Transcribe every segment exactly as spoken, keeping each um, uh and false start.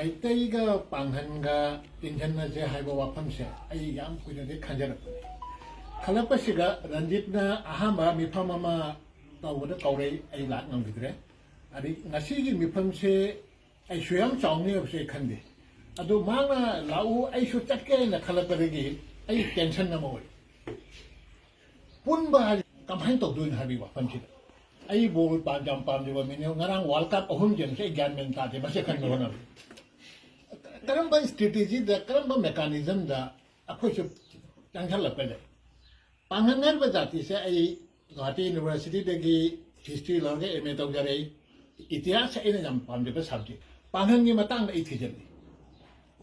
ꯃꯩꯇꯩꯒ ꯄꯥꯡꯒꯟꯒ ꯇꯤꯟꯁꯤꯟꯅꯁꯦ ꯍꯥꯏꯕ ꯋꯥꯐꯝꯁꯦ ꯑꯩ ꯌꯥꯝ ꯀꯨꯏꯅꯗꯤ ꯈꯟꯖꯔꯛꯄꯅꯤ꯫ ꯈꯜꯂꯛꯄꯁꯤꯗ ꯔꯟꯖꯤꯠꯅ ꯑꯍꯥꯟꯕ ꯃꯤꯐꯝ ꯑꯃ ꯇꯧꯕꯗ ꯀꯧꯔꯛꯏ, ꯑꯩ ꯂꯥꯛ ꯉꯝꯈꯤꯗ꯭ꯔꯦ꯫ ꯑꯗꯩ ꯉꯁꯤꯒꯤ ꯃꯤꯐꯝꯁꯦ ꯑꯩꯁꯨ ꯌꯥꯝ ꯆꯥꯎꯅꯤ ꯍꯥꯏꯕꯁꯦ ꯑꯩ ꯈꯟꯗꯦ꯫ ꯑꯗꯨ ꯃꯥꯅ ꯂꯥꯛꯎ, ꯑꯩꯁꯨ ꯆꯠꯀꯦ ꯍꯥꯏꯅ ꯈꯜꯂꯛꯄꯗꯒꯤ ꯑꯩ ꯇꯦꯟꯁꯟ ꯑꯃ ꯑꯣꯏ꯫ ꯄꯨꯟꯕ ꯍꯥꯏ ꯀꯃꯥꯏꯅ ꯇꯧꯗꯣꯏꯅꯣ ꯍꯥꯏꯕꯒꯤ ꯋꯥꯐꯝꯁꯤꯗ꯫ ꯑꯩ ꯕꯣꯜ ꯄꯥꯝ-, ꯌꯥꯝ ꯄꯥꯝꯖꯕ ꯃꯤꯅꯦ꯫ ꯉꯔꯥꯡ ꯋꯥꯔꯜ ꯀꯞ ꯑꯍꯨꯝ ꯌꯦꯡꯕꯁꯦ ꯑꯩ ꯒ꯭ꯌꯥꯟ ꯃꯦꯟ ꯇꯥꯗꯦ꯫ ꯃꯁꯤ ꯈꯟꯕ ꯍꯣꯠꯅꯕ ꯀꯔꯝꯕ ꯏꯁꯇ꯭ꯔꯦꯇꯦꯖꯤꯗ, ꯀꯔꯝꯕ ꯃꯦꯀꯥꯅꯤꯖꯝꯗ ꯑꯩꯈꯣꯏꯁꯨ ꯆꯪꯁꯜꯂꯛꯄ ꯂꯩ? ꯄꯥꯡꯒꯟ ꯍꯥꯏꯔꯤꯕ ꯖꯥꯇꯤꯁꯦ ꯑꯩ ꯒꯨꯋꯥꯍꯥꯇꯤ ꯌꯨꯅꯤꯚꯔꯁꯤꯇꯤꯗꯒꯤ ꯍꯤꯁꯇ꯭ꯔꯤ ꯂꯧꯔꯒ ꯑꯦꯝ ꯑꯦ ꯇꯧꯖꯔꯛꯏ꯫ ꯏꯇꯤꯍꯥꯁꯁꯦ ꯑꯩꯅ ꯌꯥꯝ ꯄꯥꯝꯖꯕ ꯁꯕꯖꯦꯛ꯫ ꯄꯥꯡꯒꯟꯒꯤ ꯃꯇꯥꯡꯗ ꯑꯩ ꯊꯤꯖꯤꯜꯂꯤ꯫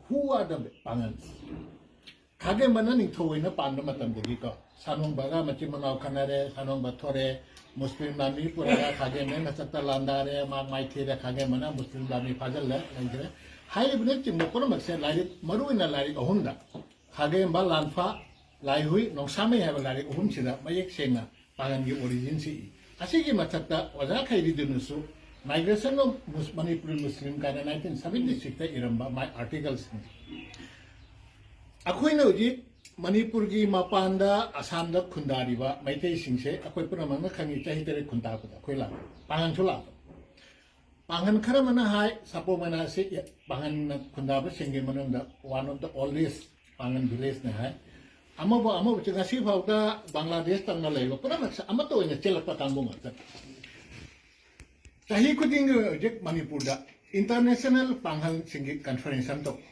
Who are the ꯄꯥꯡꯒꯟ? ꯈꯥꯒꯦꯝꯕꯅ ꯅꯤꯡꯊꯧ ꯑꯣꯏꯅ ꯄꯥꯟꯕ ꯃꯇꯝꯗꯒꯤꯀꯣ, ꯁꯥꯅꯣꯡꯕꯒ ꯃꯆꯤꯟ ꯃꯅꯥꯎ ꯈꯠꯅꯔꯦ, ꯁꯥꯅꯣꯡꯕ ꯊꯣꯔꯦ, ꯃꯨꯁꯂꯤꯝ ꯂꯥꯟꯃꯤ ꯄꯨꯔꯒ ꯈꯥꯒꯦꯝꯕꯅ ꯃꯊꯛꯇ ꯂꯥꯟꯗꯥꯔꯦ, ꯃꯥ ꯃꯥꯏꯊꯤꯔꯦ, ꯈꯥꯒꯦꯝꯕꯅ ꯃꯨꯁꯂꯤꯝ ꯂꯥꯟꯃꯤ ꯐꯥꯖꯤꯜꯂꯦ, ꯂꯩꯈ꯭ꯔꯦ꯫ ꯍꯥꯏꯔꯤꯕꯅꯆꯤꯡꯕ ꯄꯨꯝꯅꯃꯛꯁꯦ ꯂꯥꯏꯔꯤꯛ, ꯃꯔꯨꯑꯣꯏꯅ ꯂꯥꯏꯔꯤꯛ ꯑꯍꯨꯝꯗ, ꯈꯥꯒꯦꯝꯕ, ꯂꯥꯟꯐꯥ, ꯂꯥꯏꯍꯨꯏ, ꯅꯣꯡꯁꯥꯃꯩ ꯍꯥꯏꯕ ꯂꯥꯏꯔꯤꯛ ꯑꯍꯨꯝꯁꯤꯗ ꯃꯌꯦꯛ ꯁꯦꯡꯅ ꯄꯥꯡꯒꯟꯒꯤ ꯑꯣꯔꯤꯖꯤꯟꯁꯤ ꯏ꯫ ꯑꯁꯤꯒꯤ ꯃꯊꯛꯇ ꯑꯣꯖꯥ ꯈꯩꯔꯤꯗꯨꯅꯁꯨ Migration of Mus-, Manipuri Muslim ꯀꯥꯏꯅ ꯅꯥꯏꯟꯇꯤꯟ ꯁꯚꯦꯟꯇꯤ ꯁꯤꯛꯁꯇ ꯏꯔꯝꯕ ꯃꯥꯏ ꯑꯥꯔꯇꯤꯀꯜꯁꯤꯡ꯫ ꯑꯩꯈꯣꯏꯅ ꯍꯧꯖꯤꯛ ꯃꯅꯤꯄꯨꯔꯒꯤ ꯃꯄꯥꯟꯗ ꯑꯁꯥꯝꯗ ꯈꯨꯟꯗꯥꯔꯤꯕ ꯃꯩꯇꯩꯁꯤꯡꯁꯦ ꯑꯩꯈꯣꯏ ꯄꯨꯝꯅꯃꯛꯅ ꯈꯪꯉꯤ, ꯆꯍꯤ ꯇꯔꯦꯠ ꯈꯨꯟꯗꯥꯕꯗ ꯑꯩꯈꯣꯏ ꯂꯥꯛꯄ, ꯄꯥꯡꯒꯟꯁꯨ ꯂꯥꯛꯄ꯫ ꯄꯥꯡꯒꯟ ꯈꯔ ꯑꯃꯅ ꯍꯥꯏ, ꯁꯥꯄꯣꯝ ꯃꯅꯥꯁꯤ ꯄꯥꯡꯒꯟꯅ ꯈꯨꯟꯗꯥꯕꯁꯤꯡꯒꯤ ꯃꯅꯨꯡꯗ one of the oldest ꯄꯥꯡꯒꯟ village ꯅꯤ ꯍꯥꯏ꯫ ꯑꯃꯕꯨ ꯑꯃꯕꯨ ꯉꯁꯤ ꯐꯥꯎꯗ ꯕꯪꯒ꯭ꯂꯥꯗꯦꯁ ꯇꯧꯅ ꯂꯩꯕ ꯄꯨꯝꯅꯃꯛꯁꯦ ꯑꯃꯠꯇ ꯑꯣꯏꯅ ꯆꯦꯜꯂꯛꯄ ꯀꯥꯡꯕꯨ ꯉꯥꯛꯇꯅꯤ꯫ ꯆꯍꯤ ꯈꯨꯗꯤꯡꯒꯤ ꯍꯧꯖꯤꯛ ꯃꯅꯤꯄꯨꯔꯗ ꯏꯟꯇꯔꯅꯦꯁꯅꯦꯜ ꯄꯥꯡꯒꯜꯁꯤꯡꯒꯤ ꯀꯟꯐꯔꯦꯟꯁ ꯑꯃ ꯇꯧꯏ꯫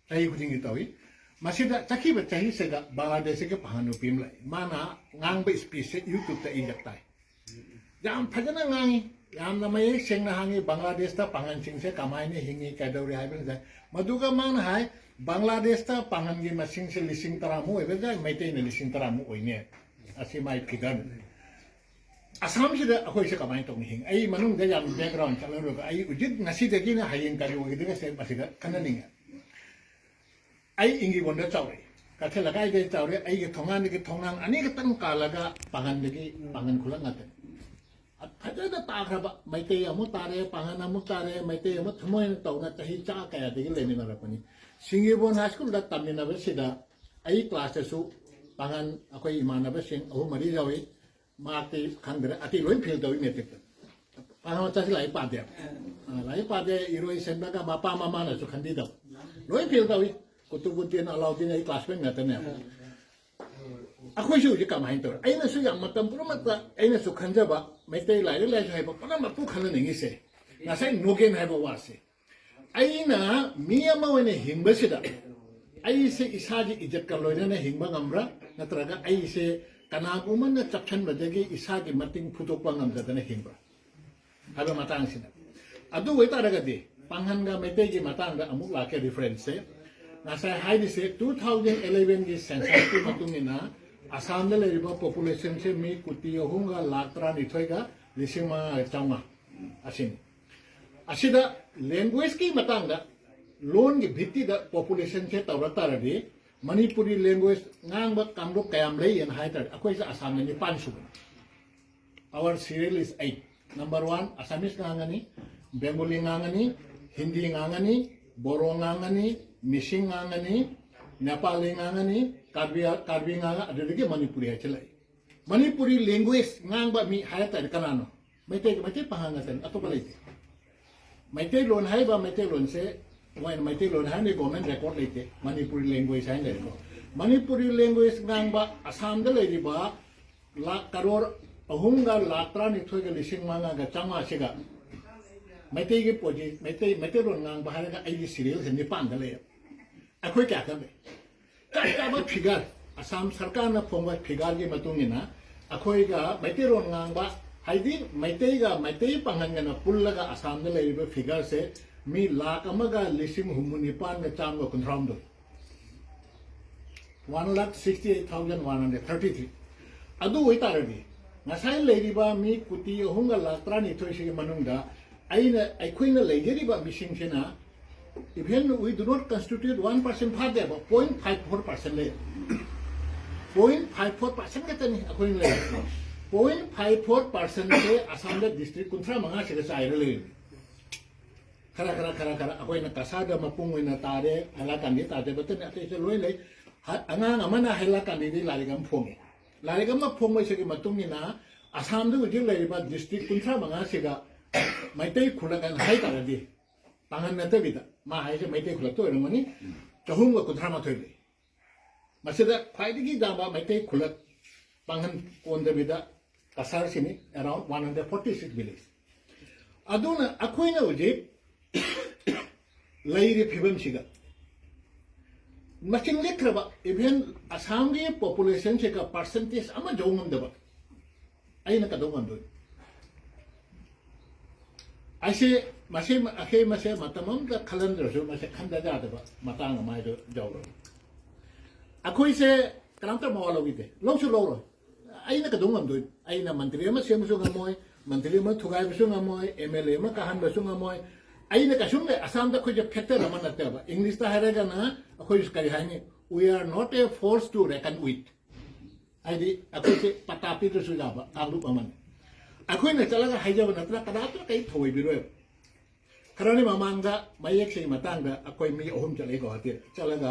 ꯆꯍꯤ ꯈꯨꯗꯤꯡꯒꯤ ꯇꯧꯏ꯫ ꯃꯁꯤꯗ ꯆꯠꯈꯤꯕ ꯆꯍꯤꯁꯤꯗ ꯕꯪꯒ꯭ꯂꯥꯗꯦꯁꯀꯤ ꯄꯥꯡꯒꯜ ꯅꯨꯄꯤ ꯑꯃ ꯂꯩ꯫ ꯃꯥꯅ ꯉꯥꯡꯕ ꯏꯁꯄꯤꯆꯁꯦ ꯌꯨꯇ꯭ꯌꯨꯕꯇ ꯑꯩ ꯇꯥꯏ꯫ ꯌꯥꯝ ꯐꯖꯅ ꯉꯥꯡꯉꯤ, ꯌꯥꯝꯅ ꯃꯌꯦꯛ ꯁꯦꯡꯅ ꯍꯥꯡꯉꯤ꯫ ꯕꯪꯒ꯭ꯂꯥꯗꯦꯁꯇ ꯄꯥꯡꯒꯜꯁꯤꯡꯁꯦ ꯀꯃꯥꯏꯅ ꯍꯤꯡꯉꯤ, ꯀꯩꯗꯧꯔꯤ ꯍꯥꯏꯕꯁꯦ꯫ ꯃꯗꯨꯒ ꯃꯥꯅ ꯍꯥꯏ, ꯕꯪꯒ꯭ꯂꯥꯗꯦꯁꯇ ꯄꯥꯡꯒꯜꯒꯤ ꯃꯁꯤꯡꯁꯦ ꯂꯤꯁꯤꯡ ꯇꯔꯥꯃꯨꯛ ꯑꯣꯏꯕ ꯌꯥꯏ, ꯃꯩꯇꯩꯅ ꯂꯤꯁꯤꯡ ꯇꯔꯥꯃꯨꯛ ꯑꯣꯏꯅꯦ꯫ ꯑꯁꯤ ꯃꯥꯏ ꯐꯤꯒꯔꯅꯤ꯫ ꯑꯁꯥꯝꯁꯤꯗ ꯑꯩꯈꯣꯏꯁꯦ ꯀꯃꯥꯏꯅ ꯇꯧꯅꯤ ꯍꯤꯡ-, ꯑꯩ ꯃꯅꯨꯡꯗ ꯌꯥꯝ ꯕꯦꯛꯒ꯭ꯔꯥꯎꯟ ꯆꯠꯂꯔꯣꯏꯕ꯫ ꯑꯩ ꯍꯧꯖꯤꯛ ꯉꯁꯤꯗꯒꯤꯅ ꯍꯌꯦꯡ ꯀꯔꯤ ꯑꯣꯏꯒꯗꯒꯦꯁꯦ ꯃꯁꯤꯗ ꯈꯟꯅꯅꯤꯡꯉꯦ꯫ ꯑꯩ ꯏꯪꯒꯤꯕꯣꯟꯗ ꯆꯥꯎꯔꯛꯏ, ꯀꯩꯊꯦꯜ ꯂꯩꯀꯥꯏꯗꯒꯤ ꯆꯥꯎꯔꯛꯏ꯫ ꯑꯩꯒꯤ ꯊꯣꯡꯒꯥꯟꯗꯒꯤ ꯊꯣꯡꯅꯥꯡ ꯑꯅꯤꯈꯛꯇꯪ ꯀꯥꯜꯂꯒ ꯄꯥꯡꯒꯟꯗꯒꯤ, ꯄꯥꯡꯒꯟ ꯈꯨꯂꯪ ꯉꯥꯛꯇꯅꯤ꯫ ꯐꯖꯅ ꯇꯥꯈ꯭ꯔꯕ, ꯃꯩꯇꯩ ꯑꯃꯨꯛ ꯇꯥꯔꯦ, ꯄꯥꯡꯒꯟ ꯑꯃꯨꯛ ꯇꯥꯔꯦ, ꯃꯩꯇꯩ ꯑꯃꯨꯛ ꯊꯃꯣꯏꯅ ꯇꯧꯅ ꯆꯍꯤ ꯆꯥ ꯀꯌꯥꯗꯒꯤ ꯂꯩꯃꯤꯟꯅꯔꯛꯄꯅꯤ꯫ ꯁꯤꯡꯖꯤꯕꯣꯟ ꯍꯥꯏ ꯁ꯭ꯀꯨꯜꯗ ꯇꯝꯃꯤꯟꯅꯕꯁꯤꯗ ꯑꯩ ꯀ꯭ꯂꯥꯁꯇꯁꯨ ꯄꯥꯡꯒꯟ ꯑꯩꯈꯣꯏ ꯏꯃꯥꯟꯅꯕꯁꯤꯡ ꯑꯍꯨꯝ ꯃꯔꯤ ꯌꯥꯎꯏ꯫ ꯃꯍꯥꯛꯇꯤ ꯈꯪꯗ꯭ꯔꯦ, ꯑꯇꯩ ꯂꯣꯏ ꯐꯦꯜ ꯇꯧꯏ ꯃꯦꯇ꯭ꯔꯤꯛꯇ꯫ ꯄꯥꯡꯒꯟ ꯃꯆꯥꯁꯤ ꯂꯥꯏꯔꯤꯛ ꯄꯥꯗꯦ꯫ ꯑ, ꯂꯥꯏꯔꯤꯛ ꯄꯥꯗꯦ, ꯏꯔꯣꯏ ꯁꯦꯝꯕꯒ ꯃꯄꯥ ꯃꯃꯥꯅꯁꯨ ꯈꯟꯕꯤꯗꯕ꯫ ꯂꯣꯏ ꯐꯦꯜ ꯇꯧꯏ꯫ ꯀꯨꯇꯨꯕꯨꯗꯤꯟ, ꯑꯂꯥꯎꯗꯤꯟ ꯑꯩ ꯀ꯭ꯂꯥꯁꯃꯦꯠ ꯉꯥꯛꯇꯅꯦꯕ꯫ ꯑꯩꯈꯣꯏꯁꯨ ꯍꯧꯖꯤꯛ ꯀꯃꯥꯏꯅ ꯇꯧꯔꯦ? ꯑꯩꯅꯁꯨ ꯌꯥꯝ ꯃꯇꯝ ꯄꯨꯝꯅꯃꯛꯇ ꯑꯩꯅꯁꯨ ꯈꯟꯖꯕ, ꯃꯩꯇꯩ ꯂꯥꯏꯔꯤꯛ ꯂꯥꯏꯁꯨ ꯍꯩꯕ ꯄꯨꯝꯅꯃꯛꯄꯨ ꯈꯟꯅꯅꯤꯡꯉꯤꯁꯦ, ꯉꯁꯥꯏ ꯅꯣꯒꯦꯟ ꯍꯥꯏꯕ ꯋꯥꯁꯦ꯫ ꯑꯩꯅ ꯃꯤ ꯑꯃ ꯑꯣꯏꯅ ꯍꯤꯡꯕꯁꯤꯗ ꯑꯩꯁꯦ ꯏꯁꯥꯒꯤ ꯏꯖꯠꯀ ꯂꯣꯏꯅꯅ ꯍꯤꯡꯕ ꯉꯝꯕ꯭ꯔꯥ, ꯅꯠꯇ꯭ꯔꯒ ꯑꯩꯁꯦ ꯀꯅꯥꯒꯨꯝꯕꯅ ꯆꯞꯁꯤꯟꯕꯗꯒꯤ ꯏꯁꯥꯒꯤ ꯃꯇꯤꯡ ꯐꯨꯗꯣꯛꯄ ꯉꯝꯗꯗꯅ ꯍꯤꯡꯕ꯭ꯔꯥ ꯍꯥꯏꯕ ꯃꯇꯥꯡꯁꯤꯗ꯫ ꯑꯗꯨ ꯑꯣꯏꯇꯥꯔꯒꯗꯤ ꯄꯥꯡꯒꯟꯒ ꯃꯩꯇꯩꯒꯤ ꯃꯇꯥꯡꯗ ꯑꯃꯨꯛ ꯂꯥꯛꯀꯦ ꯔꯤꯐꯔꯦꯟꯁꯁꯦ꯫ ꯉꯁꯥꯏ ꯍꯥꯏꯔꯤꯁꯦ two thousand elevenꯒꯤ ꯁꯦꯟꯁꯁꯀꯤ ꯃꯇꯨꯡ ꯏꯟꯅ ꯑꯁꯥꯝꯗ ꯂꯩꯔꯤꯕ ꯄꯣꯄꯨꯂꯦꯁꯟꯁꯦ ꯃꯤ ꯀꯣꯇꯤ ꯑꯍꯨꯝꯒ ꯂꯥꯈ ꯇꯔꯥꯅꯤꯊꯣꯏꯒ ꯂꯤꯁꯤꯡ ꯃꯉꯥꯒ ꯆꯥꯝꯃꯉꯥ ꯑꯁꯤꯅꯤ꯫ ꯑꯁꯤꯗ ꯂꯦꯡꯒ꯭ꯋꯦꯖꯀꯤ ꯃꯇꯥꯡꯗ, ꯂꯣꯟꯒꯤ ꯚꯤꯠꯇꯤꯗ ꯄꯣꯄꯨꯂꯦꯁꯟꯁꯦ ꯇꯧꯔꯛ ꯇꯥꯔꯗꯤ, ꯃꯅꯤꯄꯨꯔꯤ ꯂꯦꯡꯒ꯭ꯋꯦꯖ ꯉꯥꯡꯕ ꯀꯥꯡꯂꯨꯞ ꯀꯌꯥꯝ ꯂꯩ ꯍꯥꯏꯅ ꯍꯥꯏ ꯇꯥꯔꯗꯤ, ꯑꯩꯈꯣꯏꯁꯦ ꯑꯁꯥꯝꯗ ꯅꯤꯄꯥꯟ ꯁꯨꯕꯅꯤ꯫ Our serial is eight. Number one, Assamese ꯉꯥꯡꯉꯅꯤ, Bengali ꯉꯥꯡꯉꯅꯤ, Hindi ꯉꯥꯡꯉꯅꯤ, ꯕꯣꯔꯣ ꯉꯥꯡꯉꯅꯤ, ꯃꯤꯁꯤꯡ ꯉꯥꯡꯉꯅꯤ, ꯅꯦꯄꯥꯂꯤ ꯉꯥꯡꯉꯅꯤ, ꯀꯥꯔꯕꯤ, ꯀꯥꯔꯕꯤ ꯉꯥꯡꯉ, ꯑꯗꯨꯗꯒꯤ ꯃꯅꯤꯄꯨꯔꯤ ꯍꯥꯏꯁꯤꯜꯂꯛꯏ꯫ ꯃꯅꯤꯄꯨꯔꯤ ꯂꯦꯡꯒ꯭ꯋꯦꯖ ꯉꯥꯡꯕ ꯃꯤ ꯍꯥꯏꯔ ꯇꯥꯔꯗꯤ ꯀꯅꯥꯅꯣ? ꯃꯩꯇꯩ, ꯃꯩꯇꯩ ꯄꯥꯉꯜ ꯉꯥꯛꯇꯅꯤ, ꯑꯇꯣꯞꯄ ꯂꯩꯇꯦ꯫ ꯃꯩꯇꯩꯂꯣꯟ ꯍꯥꯏꯔꯤꯕ ꯃꯩꯇꯩꯂꯣꯟꯁꯦ, ꯃꯣꯏꯅ ꯃꯩꯇꯩꯂꯣꯟ ꯍꯥꯏꯔꯅꯤ, ꯒꯣꯔꯃꯦꯟ ꯔꯦꯀꯣꯔꯗ ꯂꯩꯇꯦ꯫ ꯃꯅꯤꯄꯨꯔꯤ ꯂꯦꯡꯒ꯭ꯋꯦꯖ ꯍꯥꯏꯅ ꯂꯩꯔꯦꯀꯣ꯫ ꯃꯅꯤꯄꯨꯔꯤ ꯂꯦꯡꯒ꯭ꯋꯦꯖ ꯉꯥꯡꯕ ꯑꯁꯥꯝꯗ ꯂꯩꯔꯤꯕ ꯂꯥꯈ ꯀꯔꯣꯔ ꯑꯍꯨꯝꯒ ꯂꯥꯈ ꯇꯔꯥꯅꯤꯊꯣꯏꯒ ꯂꯤꯁꯤꯡ ꯃꯉꯥꯒ ꯆꯥꯝꯃꯉꯥꯁꯤꯒ ꯃꯩꯇꯩꯒꯤ ꯄꯣꯖꯤ-, ꯃꯩꯇꯩ, ꯃꯩꯇꯩꯂꯣꯟ ꯉꯥꯡꯕ ꯍꯥꯏꯔꯒ ꯑꯩꯒꯤ ꯁꯤꯔꯤꯌꯦꯜꯁꯦ ꯅꯤꯄꯥꯟꯗ ꯂꯩꯌꯦꯕ꯫ ꯑꯩꯈꯣꯏ ꯀꯌꯥ ꯈꯪꯗꯦ꯫ ꯆꯞ ꯆꯥꯕ ꯐꯤꯒꯔ, ꯑꯁꯥꯝ ꯁꯔꯀꯥꯔꯅ ꯐꯣꯡꯕ ꯐꯤꯒꯔꯒꯤ ꯃꯇꯨꯡ ꯏꯟꯅ ꯑꯩꯈꯣꯏꯒ ꯃꯩꯇꯩꯂꯣꯟ ꯉꯥꯡꯕ, ꯍꯥꯏꯗꯤ ꯃꯩꯇꯩꯒ ꯃꯩꯇꯩ ꯄꯥꯡꯒꯟꯒꯅ ꯄꯨꯜꯂꯒ ꯑꯁꯥꯝꯗ ꯂꯩꯔꯤꯕ ꯐꯤꯒꯔꯁꯦ ꯃꯤ ꯂꯥꯈ ꯑꯃꯒ ꯂꯤꯁꯤꯡ ꯍꯨꯝꯐꯨ ꯅꯤꯄꯥꯟꯒ ꯆꯥꯝꯃꯒ ꯀꯨꯟꯊ꯭ꯔꯥꯍꯨꯝꯗꯣꯏ꯫ One lakh sixty eight thousand one hundred thirty three꯫ ꯑꯗꯨ ꯑꯣꯏꯇꯥꯔꯗꯤ ꯉꯁꯥꯏ ꯂꯩꯔꯤꯕ ꯃꯤ ꯀꯣꯇꯤ ꯑꯍꯨꯝꯒ ꯂꯥꯈ ꯇꯔꯥꯅꯤꯊꯣꯏꯁꯤꯒꯤ ꯃꯅꯨꯡꯗ ꯑꯩꯅ, ꯑꯩꯈꯣꯏꯅ ꯂꯩꯖꯔꯤꯕ ꯃꯤꯁꯤꯡꯁꯤꯅ even we do not constitute one percent ꯐꯥꯗꯦꯕ, point five four percent ꯂꯩ꯫ Point five four percent ꯈꯛꯇꯅꯤ ꯑꯩꯈꯣꯏꯅ ꯂꯩꯔꯤꯁꯦ꯫ ꯄꯣꯏꯟ ꯐꯥꯏꯚ ꯐꯣꯔ ꯄꯥꯔꯁꯦꯟꯁꯦ ꯑꯁꯥꯝꯗ ꯗꯤꯁꯇ꯭ꯔꯤꯛ ꯀꯨꯟꯊ꯭ꯔꯥ ꯃꯉꯥꯁꯤꯒ ꯆꯥꯏꯔ ꯂꯩꯔꯤꯅꯤ꯫ ꯈꯔ ꯈꯔ ꯈꯔ ꯈꯔ ꯑꯩꯈꯣꯏꯅ ꯀꯁꯥꯔꯗ ꯃꯄꯨꯡ ꯑꯣꯏꯅ ꯇꯥꯔꯦ, ꯍꯥꯏꯂꯥꯀꯥꯟꯗꯤ ꯇꯥꯗꯦ, ꯕꯠꯇꯅꯤ ꯑꯇꯩꯁꯨ ꯂꯣꯏ ꯂꯩ꯫ ꯍ-, ꯑꯉꯥꯡ ꯑꯃꯅ ꯍꯥꯏꯂꯥꯀꯥꯟꯗꯤꯗꯤ ꯂꯥꯏꯔꯤꯛ ꯑꯃ ꯐꯣꯡꯉꯦ꯫ ꯂꯥꯏꯔꯤꯛ ꯑꯃ ꯐꯣꯡꯕꯁꯤꯒꯤ ꯃꯇꯨꯡ ꯏꯟꯅ ꯑꯁꯥꯝꯗ ꯍꯧꯖꯤꯛ ꯂꯩꯔꯤꯕ ꯗꯤꯁꯇ꯭ꯔꯤꯛ ꯀꯨꯟꯊ꯭ꯔꯥ ꯃꯉꯥꯁꯤꯒ ꯃꯩꯇꯩ ꯈꯨꯜꯂꯛ ꯑꯅ ꯍꯥꯏ ꯇꯥꯔꯗꯤ, ꯄꯥꯡꯒꯟ ꯅꯠꯇꯕꯤꯗ, ꯃꯥ ꯍꯥꯏꯁꯦ ꯃꯩꯇꯩ ꯈꯨꯜꯂꯛꯇ ꯑꯣꯏꯔꯝꯒꯅꯤ, ꯆꯍꯨꯝꯒ ꯀꯨꯟꯊ꯭ꯔꯥ ꯃꯥꯊꯣꯏ ꯂꯩ꯫ ꯃꯁꯤꯗ ꯈ꯭ꯋꯥꯏꯗꯒꯤ ꯌꯥꯝꯕ Meitei ꯈꯨꯜꯂꯛ ꯄꯥꯡꯒꯟ ꯀꯣꯟꯗꯕꯤꯗ ꯀꯁꯥꯔꯁꯤꯅꯤ, around one hundred forty six village꯫ ꯑꯗꯨꯅ ꯑꯩꯈꯣꯏꯅ ꯍꯧꯖꯤꯛ ꯂꯩꯔꯤꯕ ꯐꯤꯕꯝꯁꯤꯒ ꯃꯁꯤꯡ ꯂꯤꯛꯈ꯭ꯔꯕ, even ꯑꯁꯥꯝꯒꯤ ꯄꯣꯄꯨꯂꯦꯁꯟꯁꯤꯒ ꯄꯥꯔꯁꯦꯟꯇꯦꯖ ꯑꯃ ꯌꯧ ꯉꯝꯗꯕ ꯑꯩꯅ ꯀꯩꯗꯧ ꯉꯝꯗꯣꯏꯅꯣ? ꯑꯩꯁꯦ ꯃꯁꯤ ꯑꯩꯈꯣꯏ ꯃꯁꯦ ꯃꯇꯝ ꯑꯃꯗ ꯈꯜꯍꯟꯗ꯭ꯔꯁꯨ ꯃꯁꯦ ꯈꯟꯗ ꯌꯥꯗꯕ ꯃꯇꯥꯡ ꯑꯃ ꯍꯥꯏꯗꯣ ꯌꯧꯔꯕꯅꯤ꯫ ꯑꯩꯈꯣꯏꯁꯦ ꯀꯅꯥꯝꯇ ꯃꯋꯥ ꯂꯧꯕꯤꯗꯦ, ꯂꯧꯁꯨ ꯂꯧꯔꯣꯏ꯫ ꯑꯩꯅ ꯀꯩꯗꯧ ꯉꯝꯗꯣꯏꯅꯣ? ꯑꯩꯅ ꯃꯟꯇ꯭ꯔꯤ ꯑꯃ ꯁꯦꯝꯕꯁꯨ ꯉꯝꯃꯣꯏ, ꯃꯟꯇ꯭ꯔꯤ ꯑꯃ ꯊꯨꯒꯥꯏꯕꯁꯨ ꯉꯝꯃꯣꯏ, ꯑꯦꯝ ꯑꯦꯜ ꯑꯦ ꯑꯃ ꯀꯥꯍꯟꯕꯁꯨ ꯉꯝꯃꯣꯏ꯫ ꯑꯩꯅ ꯀꯩꯁꯨꯝ ꯂꯩ, ꯑꯁꯥꯝꯗ ꯑꯩꯈꯣꯏꯁꯦ ꯐꯦꯛꯇꯔ ꯑꯃ ꯅꯠꯇꯦꯕ꯫ ꯏꯪꯂꯤꯁꯇ ꯍꯥꯏꯔꯒꯅ ꯑꯩꯈꯣꯏ ꯀꯔꯤ ꯍꯥꯏꯅꯤ? We are not a force to reckon with꯫ ꯍꯥꯏꯗꯤ ꯑꯩꯈꯣꯏꯁꯦ ꯄꯇꯥ ꯄꯤꯗ꯭ꯔꯁꯨ ꯌꯥꯕ ꯀꯥꯡꯂꯨꯞ ꯑꯃꯅꯤ꯫ ꯑꯩꯈꯣꯏꯅ ꯆꯠꯂꯒ ꯍꯥꯏꯖꯕ ꯅꯠꯇꯅ ꯀꯅꯥꯝꯇꯅ ꯀꯔꯤ ꯊꯧꯑꯣꯏꯕꯤꯔꯣꯏꯕ꯫ ꯈꯔꯅꯤ ꯃꯃꯥꯡꯗ ꯃꯌꯦꯛꯁꯤꯒꯤ ꯃꯇꯥꯡꯗ ꯑꯩꯈꯣꯏ ꯃꯤ ꯑꯍꯨꯝ ꯆꯠꯂꯤ ꯒꯧꯍꯥꯇꯤꯗ꯫ ꯆꯠꯂꯒ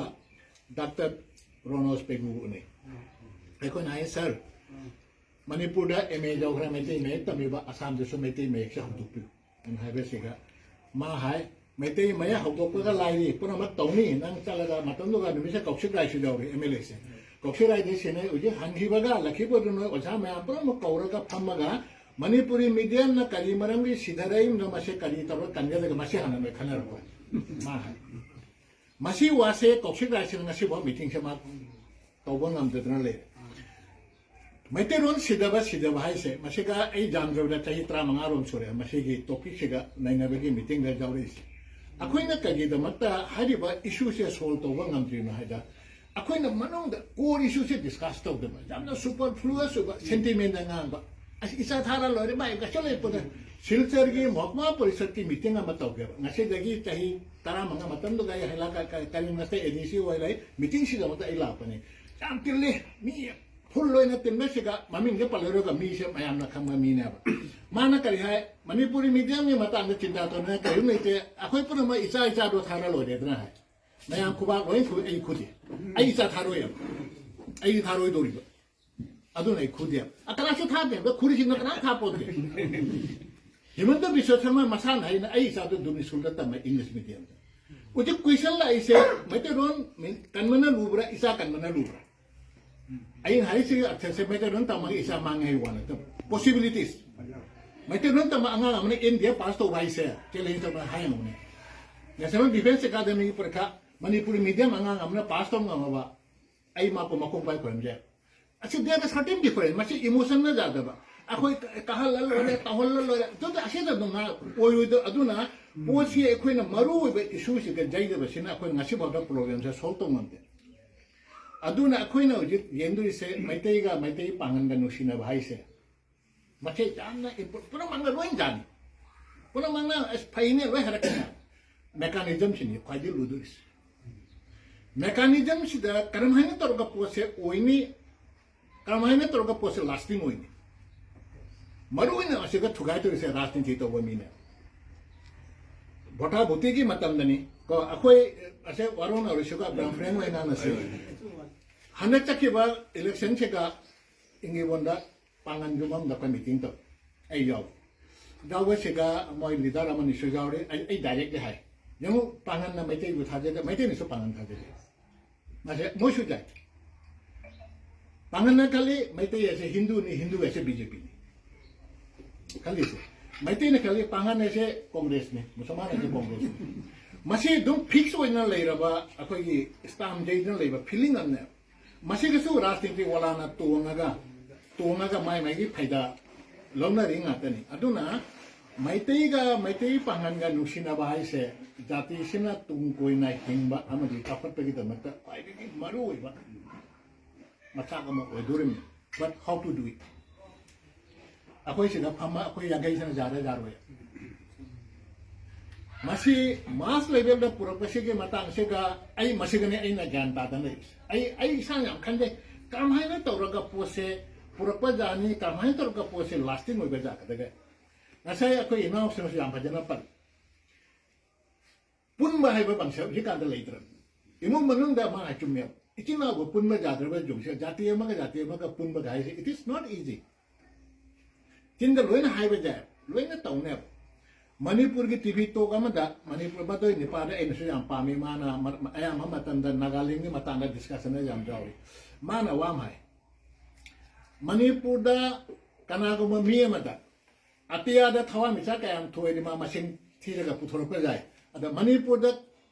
ꯗꯥꯛꯇꯔ ꯔꯣꯅꯣꯁ ꯄꯦꯒꯨ ꯎꯅꯩ꯫ ꯑꯩꯈꯣꯏꯅ ꯍꯥꯏ, "ꯁꯥꯔ, ꯃꯅꯤꯄꯨꯔꯗ ꯑꯦꯝ ꯑꯦ ꯌꯧꯈ꯭ꯔꯦ, ꯃꯩꯇꯩ ꯃꯌꯦꯛ ꯇꯝꯃꯤꯕ, ꯑꯁꯥꯝꯗꯁꯨ ꯃꯩꯇꯩ ꯃꯌꯦꯛꯁꯦ ꯍꯧꯗꯣꯛꯄꯤꯌꯨ" ꯍꯥꯏꯅ ꯍꯥꯏꯕꯁꯤꯒ, ꯃꯥ ꯍꯥꯏ, "ꯃꯩꯇꯩ ꯃꯌꯦꯛ ꯍꯧꯗꯣꯛꯄꯒ ꯂꯥꯏꯔꯤ, ꯄꯨꯝꯅꯃꯛ ꯇꯧꯅꯤ, ꯅꯪ ꯆꯠꯂꯒ ꯃꯇꯝꯗꯨꯒ ꯅꯨꯃꯤꯠꯁꯦ ꯀꯧꯁꯤꯛ ꯔꯥꯏꯁꯨ ꯌꯧꯔꯤ ꯑꯦꯝ ꯑꯦꯜ ꯑꯦꯁꯦ꯫ ꯀꯧꯁꯤꯛ ꯔꯥꯏꯗꯤ ꯁꯤꯅꯦ ꯍꯧꯖꯤꯛ ꯍꯟꯈꯤꯕꯒ ꯂꯛꯈꯤꯕꯗꯨ ꯅꯣꯏ ꯑꯣꯖꯥ ꯃꯌꯥꯝ ꯄꯨꯝꯅꯃꯛ ꯀꯧꯔꯒ ꯐꯝꯃꯒ ꯃꯅꯤꯄꯨꯔꯤ ꯃꯤꯗꯤꯌꯝꯅ ꯀꯔꯤ ꯃꯔꯝꯒꯤ ꯁꯤꯊꯔꯛꯏꯕꯅꯣ, ꯃꯁꯦ ꯀꯔꯤ ꯇꯧꯔꯒ ꯀꯟꯒꯗꯒꯦ, ꯃꯁꯤ ꯍꯥꯟꯅ ꯅꯣꯏ ꯈꯟꯅꯔꯛꯄ", ꯃꯥ ꯍꯥꯏ꯫ ꯃꯁꯤ ꯋꯥꯁꯦ ꯀꯧꯁꯤꯛ ꯔꯥꯏꯁꯤꯅ ꯉꯁꯤꯐꯥꯎ ꯃꯤꯇꯤꯡꯁꯦ ꯃꯥ ꯇꯧꯕ ꯉꯝꯗꯗꯅ ꯂꯩꯔꯦ꯫ ꯃꯩꯇꯩꯂꯣꯟ ꯁꯤꯗꯕ, ꯁꯤꯗꯕ ꯍꯥꯏꯁꯦ, ꯃꯁꯤꯒ ꯑꯩ ꯌꯥꯝꯗ꯭ꯔꯕꯗ ꯆꯍꯤ ꯇꯔꯥꯃꯉꯥ ꯔꯣꯝ ꯁꯨꯔꯦ ꯃꯁꯤꯒꯤ ꯇꯣꯄꯤꯛꯁꯤꯒ ꯅꯩꯅꯕꯒꯤ ꯃꯤꯇꯤꯡꯗ ꯌꯥꯎꯔꯛꯏꯁꯦ꯫ ꯑꯩꯈꯣꯏꯅ ꯀꯔꯤꯒꯤꯗꯃꯛꯇ ꯍꯥꯏꯔꯤꯕ ꯏꯁꯨꯁꯦ ꯁꯣꯜꯕ ꯇꯧꯕ ꯉꯝꯗ꯭ꯔꯤꯅꯣ ꯍꯥꯏꯗ, ꯑꯩꯈꯣꯏꯅ ꯃꯅꯨꯡꯗ ꯀꯣꯔ ꯏꯁꯨꯁꯦ ꯗꯤꯁꯀꯁ ꯇꯧꯗꯕ, ꯌꯥꯝꯅ ꯁꯨꯄꯔꯐ꯭ꯂꯨꯋꯁ ꯑꯣꯏꯕ ꯁꯦꯟꯇꯤꯃꯦꯟꯗ ꯉꯥꯡꯕ꯫ ꯑꯁ, ꯏꯆꯥ ꯊꯥꯔ ꯂꯣꯏꯔꯦ, ꯃꯥꯏ ꯀꯩꯁꯨ ꯂꯩꯄꯣꯠꯇꯦ꯫ ꯁꯤꯜꯆꯔꯒꯤ ꯃꯍꯀꯨꯃꯥ ꯄꯔꯤꯁꯠꯀꯤ ꯃꯤꯇꯤꯡ ꯑꯃ ꯇꯧꯒꯦꯕ꯫ ꯉꯁꯤꯗꯒꯤ ꯆꯍꯤ ꯇꯔꯥꯃꯉꯥ ꯃꯇꯝꯗꯨꯗ ꯑꯩ ꯍꯩꯂꯥ ꯀ-, ꯀ-, ꯀꯔꯤꯝꯅꯇ ꯑꯦ ꯗꯤ ꯁꯤ ꯑꯣꯏꯔꯦ, ꯃꯤꯇꯤꯡꯁꯤꯗꯃꯛꯇ ꯑꯩ ꯂꯥꯛꯄꯅꯤ꯫ ꯌꯥꯝ ꯇꯤꯜꯂꯤ, ꯃꯤ ꯐꯨꯜ ꯑꯣꯏꯅ ꯇꯤꯟꯕꯁꯤꯒ ꯃꯃꯤꯡꯁꯦ ꯄꯜꯂꯔꯣꯏꯒ ꯃꯤꯁꯦ ꯃꯌꯥꯝꯅ ꯈꯪꯕ ꯃꯤꯅꯦꯕ꯫ ꯃꯥꯅ ꯀꯔꯤ ꯍꯥꯏ? ꯃꯅꯤꯄꯨꯔꯤ ꯃꯤꯗꯤꯌꯝꯒꯤ ꯃꯇꯥꯡꯗ ꯆꯤꯟꯇꯥ ꯇꯧꯅꯤꯡꯉꯥꯏ ꯀꯔꯤꯝ ꯂꯩꯇꯦ, ꯑꯩꯈꯣꯏ ꯄꯨꯝꯅꯃꯛ ꯏꯆꯥ ꯏꯆꯥꯗꯣ ꯊꯥꯔ ꯂꯣꯏꯔꯦꯗꯅ ꯍꯥꯏ꯫ ꯃꯌꯥꯝ ꯈꯨꯕꯥꯛ ꯂꯣꯏ ꯈꯨ, ꯑꯩ ꯈꯨꯗꯦ꯫ ꯑꯩ ꯏꯆꯥ ꯊꯥꯔꯣꯏ ꯍꯥꯏꯕ꯫ ꯑꯩꯗꯤ ꯊꯥꯔꯣꯏꯗꯧꯔꯤꯕ꯫ ꯑꯗꯨꯅ ꯑꯩ ꯈꯨꯗꯦ ꯍꯥꯏꯕ꯫ ꯑ, ꯀꯅꯥꯁꯨ ꯊꯥꯗꯦ ꯍꯥꯏꯕ꯫ ꯈꯨꯔꯤꯁꯤꯡꯅ ꯀꯅꯥꯝ ꯊꯥꯄꯣꯠꯇꯦ꯫ ꯍꯤꯃꯟꯇ ꯕꯤꯁ꯭ꯋ ꯁꯔꯃ ꯃꯁꯥꯅ ꯍꯥꯏꯅ ꯑꯩ ꯏꯆꯥꯗꯣ ꯗꯨꯅꯤ ꯁ꯭ꯀꯨꯜꯗ ꯇꯝꯃꯦ, ꯏꯪꯂꯤꯁ ꯃꯤꯗꯤꯌꯝꯗ꯫ ꯍꯧꯖꯤꯛ ꯀꯣꯏꯁꯟ ꯂꯥꯛꯏꯁꯦ, ꯃꯩꯇꯩꯂꯣꯟ ꯀꯟꯕꯅ ꯂꯨꯕ꯭ꯔꯥ, ꯏꯆꯥ ꯀꯟꯕꯅ ꯂꯨꯕ꯭ꯔꯥ? ꯑꯩꯅ ꯍꯥꯏꯔꯤꯁꯤꯒꯤ ꯑꯔꯊꯁꯦ ꯃꯩꯇꯩꯂꯣꯟ ꯇꯝꯃꯒ ꯏꯆꯥ ꯃꯥꯡꯉꯦ ꯍꯥꯏꯕ ꯋꯥ ꯅꯠꯇꯕ, ꯄꯣꯁꯤꯕꯤꯂꯤꯇꯤꯁ꯫ ꯃꯩꯇꯩꯂꯣꯟ ꯇꯝꯕ ꯑꯉꯥꯡ ꯑꯃꯅ ꯑꯦꯟ ꯗꯤ ꯑꯦ ꯄꯥꯁ ꯇꯧꯕ ꯍꯥꯏꯁꯦ ꯆꯦꯂꯦꯟꯖ ꯇꯧꯕ ꯍꯥꯏ ꯉꯝꯒꯅꯤ꯫ ꯅꯦꯁꯅꯦꯜ ꯗꯤꯐꯦꯟꯁ ꯑꯦꯀꯥꯗꯃꯤꯒꯤ ꯄꯔꯤꯈꯥ ꯃꯅꯤꯄꯨꯔꯤ ꯃꯤꯗꯤꯌꯝ ꯑꯉꯥꯡ ꯑꯃꯅ ꯄꯥꯁ ꯇꯧꯕ ꯉꯝꯃꯕ ꯑꯩ ꯃꯥꯄꯨ ꯃꯈꯣꯡ ꯄꯥꯏ ꯈꯣꯏꯔꯝꯁꯦ꯫ ꯑꯁꯤ there is certain difference꯫ ꯃꯁꯤ ꯏꯃꯣꯁꯟꯅ ꯌꯥꯗꯕ꯫ ꯑꯩꯈꯣꯏ ꯀ-, ꯀꯥꯍꯜꯂ ꯂꯣꯏꯔꯦ, ꯇꯧꯍꯜꯂ ꯂꯣꯏꯔꯦ꯫ ꯑꯗꯨꯗ ꯑꯁꯤꯗ ꯑꯗꯨꯝ ꯉꯥ-, ꯑꯣꯏꯔꯣꯏꯗ-, ꯑꯗꯨꯅ ꯄꯣꯠꯁꯤ ꯑꯩꯈꯣꯏꯅ ꯃꯔꯨ ꯑꯣꯏꯕ ꯏꯁꯨꯁꯤꯒ ꯌꯩꯗꯕꯁꯤꯅ ꯑꯩꯈꯣꯏ ꯉꯁꯤꯐꯥꯎꯗ ꯄ꯭ꯔꯣꯕ꯭ꯂꯦꯝꯁꯦ ꯁꯣꯜꯕ ꯇꯧ ꯉꯝꯗꯦ꯫ ꯑꯗꯨꯅ ꯑꯩꯈꯣꯏꯅ ꯍꯧꯖꯤꯛ ꯌꯦꯡꯗꯣꯏꯁꯦ ꯃꯩꯇꯩꯒ ꯃꯩꯇꯩ ꯄꯥꯡꯒꯟꯒ ꯅꯨꯡꯁꯤꯅꯕ ꯍꯥꯏꯁꯦ꯫ ꯃꯁꯤ ꯌꯥꯝꯅ ꯏꯝꯄꯣꯔ-, ꯄꯨꯝꯅꯃꯛꯅ ꯂꯣꯏ ꯌꯥꯅꯤ꯫ ꯄꯨꯝꯅꯃꯛꯅ ꯑꯁ ꯐꯩꯅꯦ ꯂꯣꯏ ꯍꯥꯏꯔꯛꯀꯅꯤ꯫ ꯃꯦꯀꯥꯅꯤꯖꯝꯁꯤꯅꯤ ꯈ꯭ꯋꯥꯏꯗꯒꯤ ꯂꯨꯗꯣꯏꯁꯦ꯫ ꯃꯦꯀꯥꯅꯤꯖꯝꯁꯤꯗ ꯀꯔꯝꯍꯥꯏꯅ ꯇꯧꯔꯒ ꯄꯣꯠꯁꯦ ꯑꯣꯏꯅꯤ, ꯀꯔꯝꯍꯥꯏꯅ ꯇꯧꯔꯒ ꯄꯣꯠꯁꯦ ꯂꯥꯁꯇꯤꯡ ꯑꯣꯏꯅꯤ꯫ ꯃꯔꯨ ꯑꯣꯏꯅ ꯑꯁꯤꯒ ꯊꯨꯒꯥꯏꯗꯣꯏꯁꯦ ꯔꯥꯖꯅꯤꯇꯤ ꯇꯧꯕ ꯃꯤꯅꯦ꯫ ꯚꯣꯇꯥ ꯚꯣꯇꯤꯒꯤ ꯃꯇꯝꯗꯅꯤ ꯀꯣ, ꯑꯩꯈꯣꯏ ꯑꯁꯦ ꯋꯥꯔꯧꯅꯔꯣꯏꯁꯤꯀꯣ, ꯑꯕ꯭ꯔꯥꯝ ꯐ꯭ꯔꯦꯡ ꯑꯣꯏꯅ ꯉꯥꯡꯅꯁꯤ꯫ ꯍꯟꯗꯛ ꯆꯠꯈꯤꯕ ꯏꯂꯦꯛꯁꯟꯁꯤꯒ ꯏꯪꯒꯤꯕꯣꯟꯗ ꯄꯥꯡꯒꯟꯒꯤ ꯃꯐꯝꯗ ꯑꯩꯈꯣꯏ ꯃꯤꯇꯤꯡ ꯇꯧꯏ꯫ ꯑꯩ ꯌꯥꯎꯏ꯫ ꯌꯥꯎꯕꯁꯤꯗ ꯃꯣꯏ ꯂꯤꯗꯔ ꯑꯃꯅꯤꯁꯨ ꯌꯥꯎꯔꯤ꯫ ꯑꯩ, ꯑꯩ ꯗꯥꯏꯔꯦꯛꯂꯤ ꯍꯥꯏ, "ꯌꯦꯡꯉꯨ, ꯄꯥꯡꯒꯟꯅ ꯃꯩꯇꯩꯕꯨ ꯊꯥꯖꯗꯦ, ꯃꯩꯇꯩꯅꯁꯨ ꯄꯥꯡꯒꯟ ꯊꯥꯖꯗꯦ"꯫ ꯃꯁꯦ ꯃꯣꯏꯁꯨ ꯌꯥꯏ꯫ ꯄꯥꯡꯒꯟꯅ ꯈꯜꯂꯤ ꯃꯩꯇꯩ ꯑꯁꯦ ꯍꯤꯟꯗꯨꯅꯤ, ꯍꯤꯟꯗꯨ ꯑꯁꯦ ꯕꯤ ꯖꯦ ꯄꯤꯅꯤ ꯈꯜꯂꯤꯁꯦ꯫ ꯃꯩꯇꯩꯅ ꯈꯜꯂꯤ ꯄꯥꯡꯒꯟ ꯑꯁꯦ ꯀꯣꯡꯒ꯭ꯔꯦꯁꯅꯤ, ꯃꯨꯁꯜꯃꯥꯟ ꯑꯁꯦ ꯀꯣꯡꯒ꯭ꯔꯦꯁꯅꯤ꯫ ꯃꯁꯤ ꯑꯗꯨꯝ ꯐꯤꯛꯁ ꯑꯣꯏꯅ ꯂꯩꯔꯕ, ꯑꯩꯈꯣꯏꯒꯤ ꯁ꯭ꯇꯥꯝ ꯌꯩꯗꯨꯅ ꯂꯩꯕ ꯐꯤꯂꯤꯡ ꯑꯃꯅꯦ꯫ ꯃꯁꯤꯒꯁꯨ ꯔꯥꯖꯅꯤꯇꯤ ꯋꯥꯂꯥꯅ ꯇꯣꯡꯉꯒ, ꯇꯣꯡꯉꯒ ꯃꯥꯏ ꯃꯥꯏꯒꯤ ꯐꯥꯏꯗꯥ ꯂꯧꯅꯔꯤ ꯉꯥꯛꯇꯅꯤ꯫ ꯑꯗꯨꯅ ꯃꯩꯇꯩꯒ ꯃꯩꯇꯩ ꯄꯥꯡꯒꯟꯒ ꯅꯨꯡꯁꯤꯅꯕ ꯍꯥꯏꯁꯦ ꯖꯥꯇꯤꯁꯤꯅ ꯇꯨꯡ ꯀꯣꯏꯅ ꯍꯤꯡꯕ ꯑꯃꯗꯤ ꯆꯥꯎꯈꯠꯄꯒꯤꯗꯃꯛꯇ ꯈ꯭ꯋꯥꯏꯗꯒꯤ ꯃꯔꯨꯑꯣꯏꯕ ꯃꯆꯥꯛ ꯑꯃ ꯑꯣꯏꯗꯣꯔꯤꯕꯅꯤ꯫ But how to do it? ꯑꯩꯈꯣꯏ ꯁꯤꯗ ꯐꯝꯃ ꯑꯩꯈꯣꯏ ꯌꯥꯡꯈꯩꯁꯤꯅ ꯌꯥꯔ ꯌꯥꯔꯣꯏ꯫ ꯃꯁꯤ ꯃꯥꯁ ꯂꯦꯚꯦꯜꯗ ꯄꯨꯔꯛꯄꯁꯤꯒꯤ ꯃꯇꯥꯡꯁꯤꯒ ꯑꯩ ꯃꯁꯤꯒꯅꯤ ꯑꯩꯅ ꯒ꯭ꯌꯥꯟ ꯇꯥꯗꯅ ꯂꯩꯔꯤꯁꯦ꯫ ꯑꯩ, ꯑꯩ ꯏꯁꯥꯅ ꯌꯥꯝ ꯈꯟꯖꯩ꯫ ꯀꯔꯝꯍꯥꯏꯅ ꯇꯧꯔꯒ ꯄꯣꯠꯁꯦ ꯄꯨꯔꯛꯄ ꯖꯥꯠꯅꯤ, ꯀꯔꯝꯍꯥꯏꯅ ꯇꯧꯔꯒ ꯄꯣꯠꯁꯦ lasting ꯑꯣꯏꯕ ꯖꯥꯠꯀꯗꯒꯦ? ꯉꯁꯥꯏ ꯑꯩꯈꯣꯏ ꯏꯅꯥꯎꯁꯤꯡꯅꯁꯨ ꯌꯥꯝ ꯐꯖꯅ ꯄꯜꯂꯤ꯫ ꯄꯨꯟꯕ ꯍꯥꯏꯕ ꯀꯟꯁꯦꯞ ꯍꯧꯖꯤꯛꯀꯥꯟꯗ ꯂꯩꯇ꯭ꯔꯕꯅꯤ꯫ ꯏꯃꯨꯡ ꯃꯅꯨꯡꯗ ꯃꯥ ꯍꯥꯏ ꯆꯨꯝꯃꯦꯕ, ꯏꯆꯤꯟ ꯏꯅꯥꯎꯕꯨ ꯄꯨꯟꯕ ꯌꯥꯗ꯭ꯔꯕ ꯌꯨꯝꯁꯦ, ꯖꯥꯇꯤ ꯑꯃꯒ ꯖꯥꯇꯤ ꯑꯃꯒ ꯄꯨꯟꯕꯒ ꯍꯥꯏꯁꯦ, it is not easy꯫ ꯆꯤꯟꯗ ꯂꯣꯏꯅ ꯍꯥꯏꯕ ꯌꯥꯏ, ꯂꯣꯏꯅ ꯇꯧꯅꯦꯕ꯫ ꯃꯅꯤꯄꯨꯔꯒꯤ ꯇꯤ ꯚꯤ ꯇꯣꯛ ꯑꯃꯗ, ꯃꯅꯤꯄꯨꯔ ꯃꯗꯨꯒꯤ ꯅꯤꯄꯥꯗ ꯑꯩꯅꯁꯨ ꯌꯥꯝ ꯄꯥꯝꯃꯤ, ꯃꯥꯅ ꯃꯔ-, ꯑꯌꯥꯝꯕ ꯃꯇꯝꯗ ꯅꯥꯒꯥꯂꯦꯟꯒꯤ ꯃꯇꯥꯡꯗ ꯗꯤꯁꯀꯁꯟꯗ ꯌꯥꯝ ꯌꯥꯎꯏ꯫ ꯃꯥꯅ ꯋꯥ ꯑꯃ ꯍꯥꯏ, ꯃꯅꯤꯄꯨꯔꯗ ꯀꯅꯥꯒꯨꯝꯕ ꯃꯤ ꯑꯃꯗ ꯑꯇꯤꯌꯥꯗ ꯊꯋꯥꯟꯃꯤꯆꯥꯛ ꯀꯌꯥꯝ ꯊꯣꯛꯑꯗꯤ ꯃꯥ ꯃꯁꯤꯡ ꯊꯤꯔꯒ ꯄꯨꯊꯣꯔꯛꯄ ꯌꯥꯏ꯫ ꯑꯗ ꯃꯅꯤꯄꯨꯔꯗ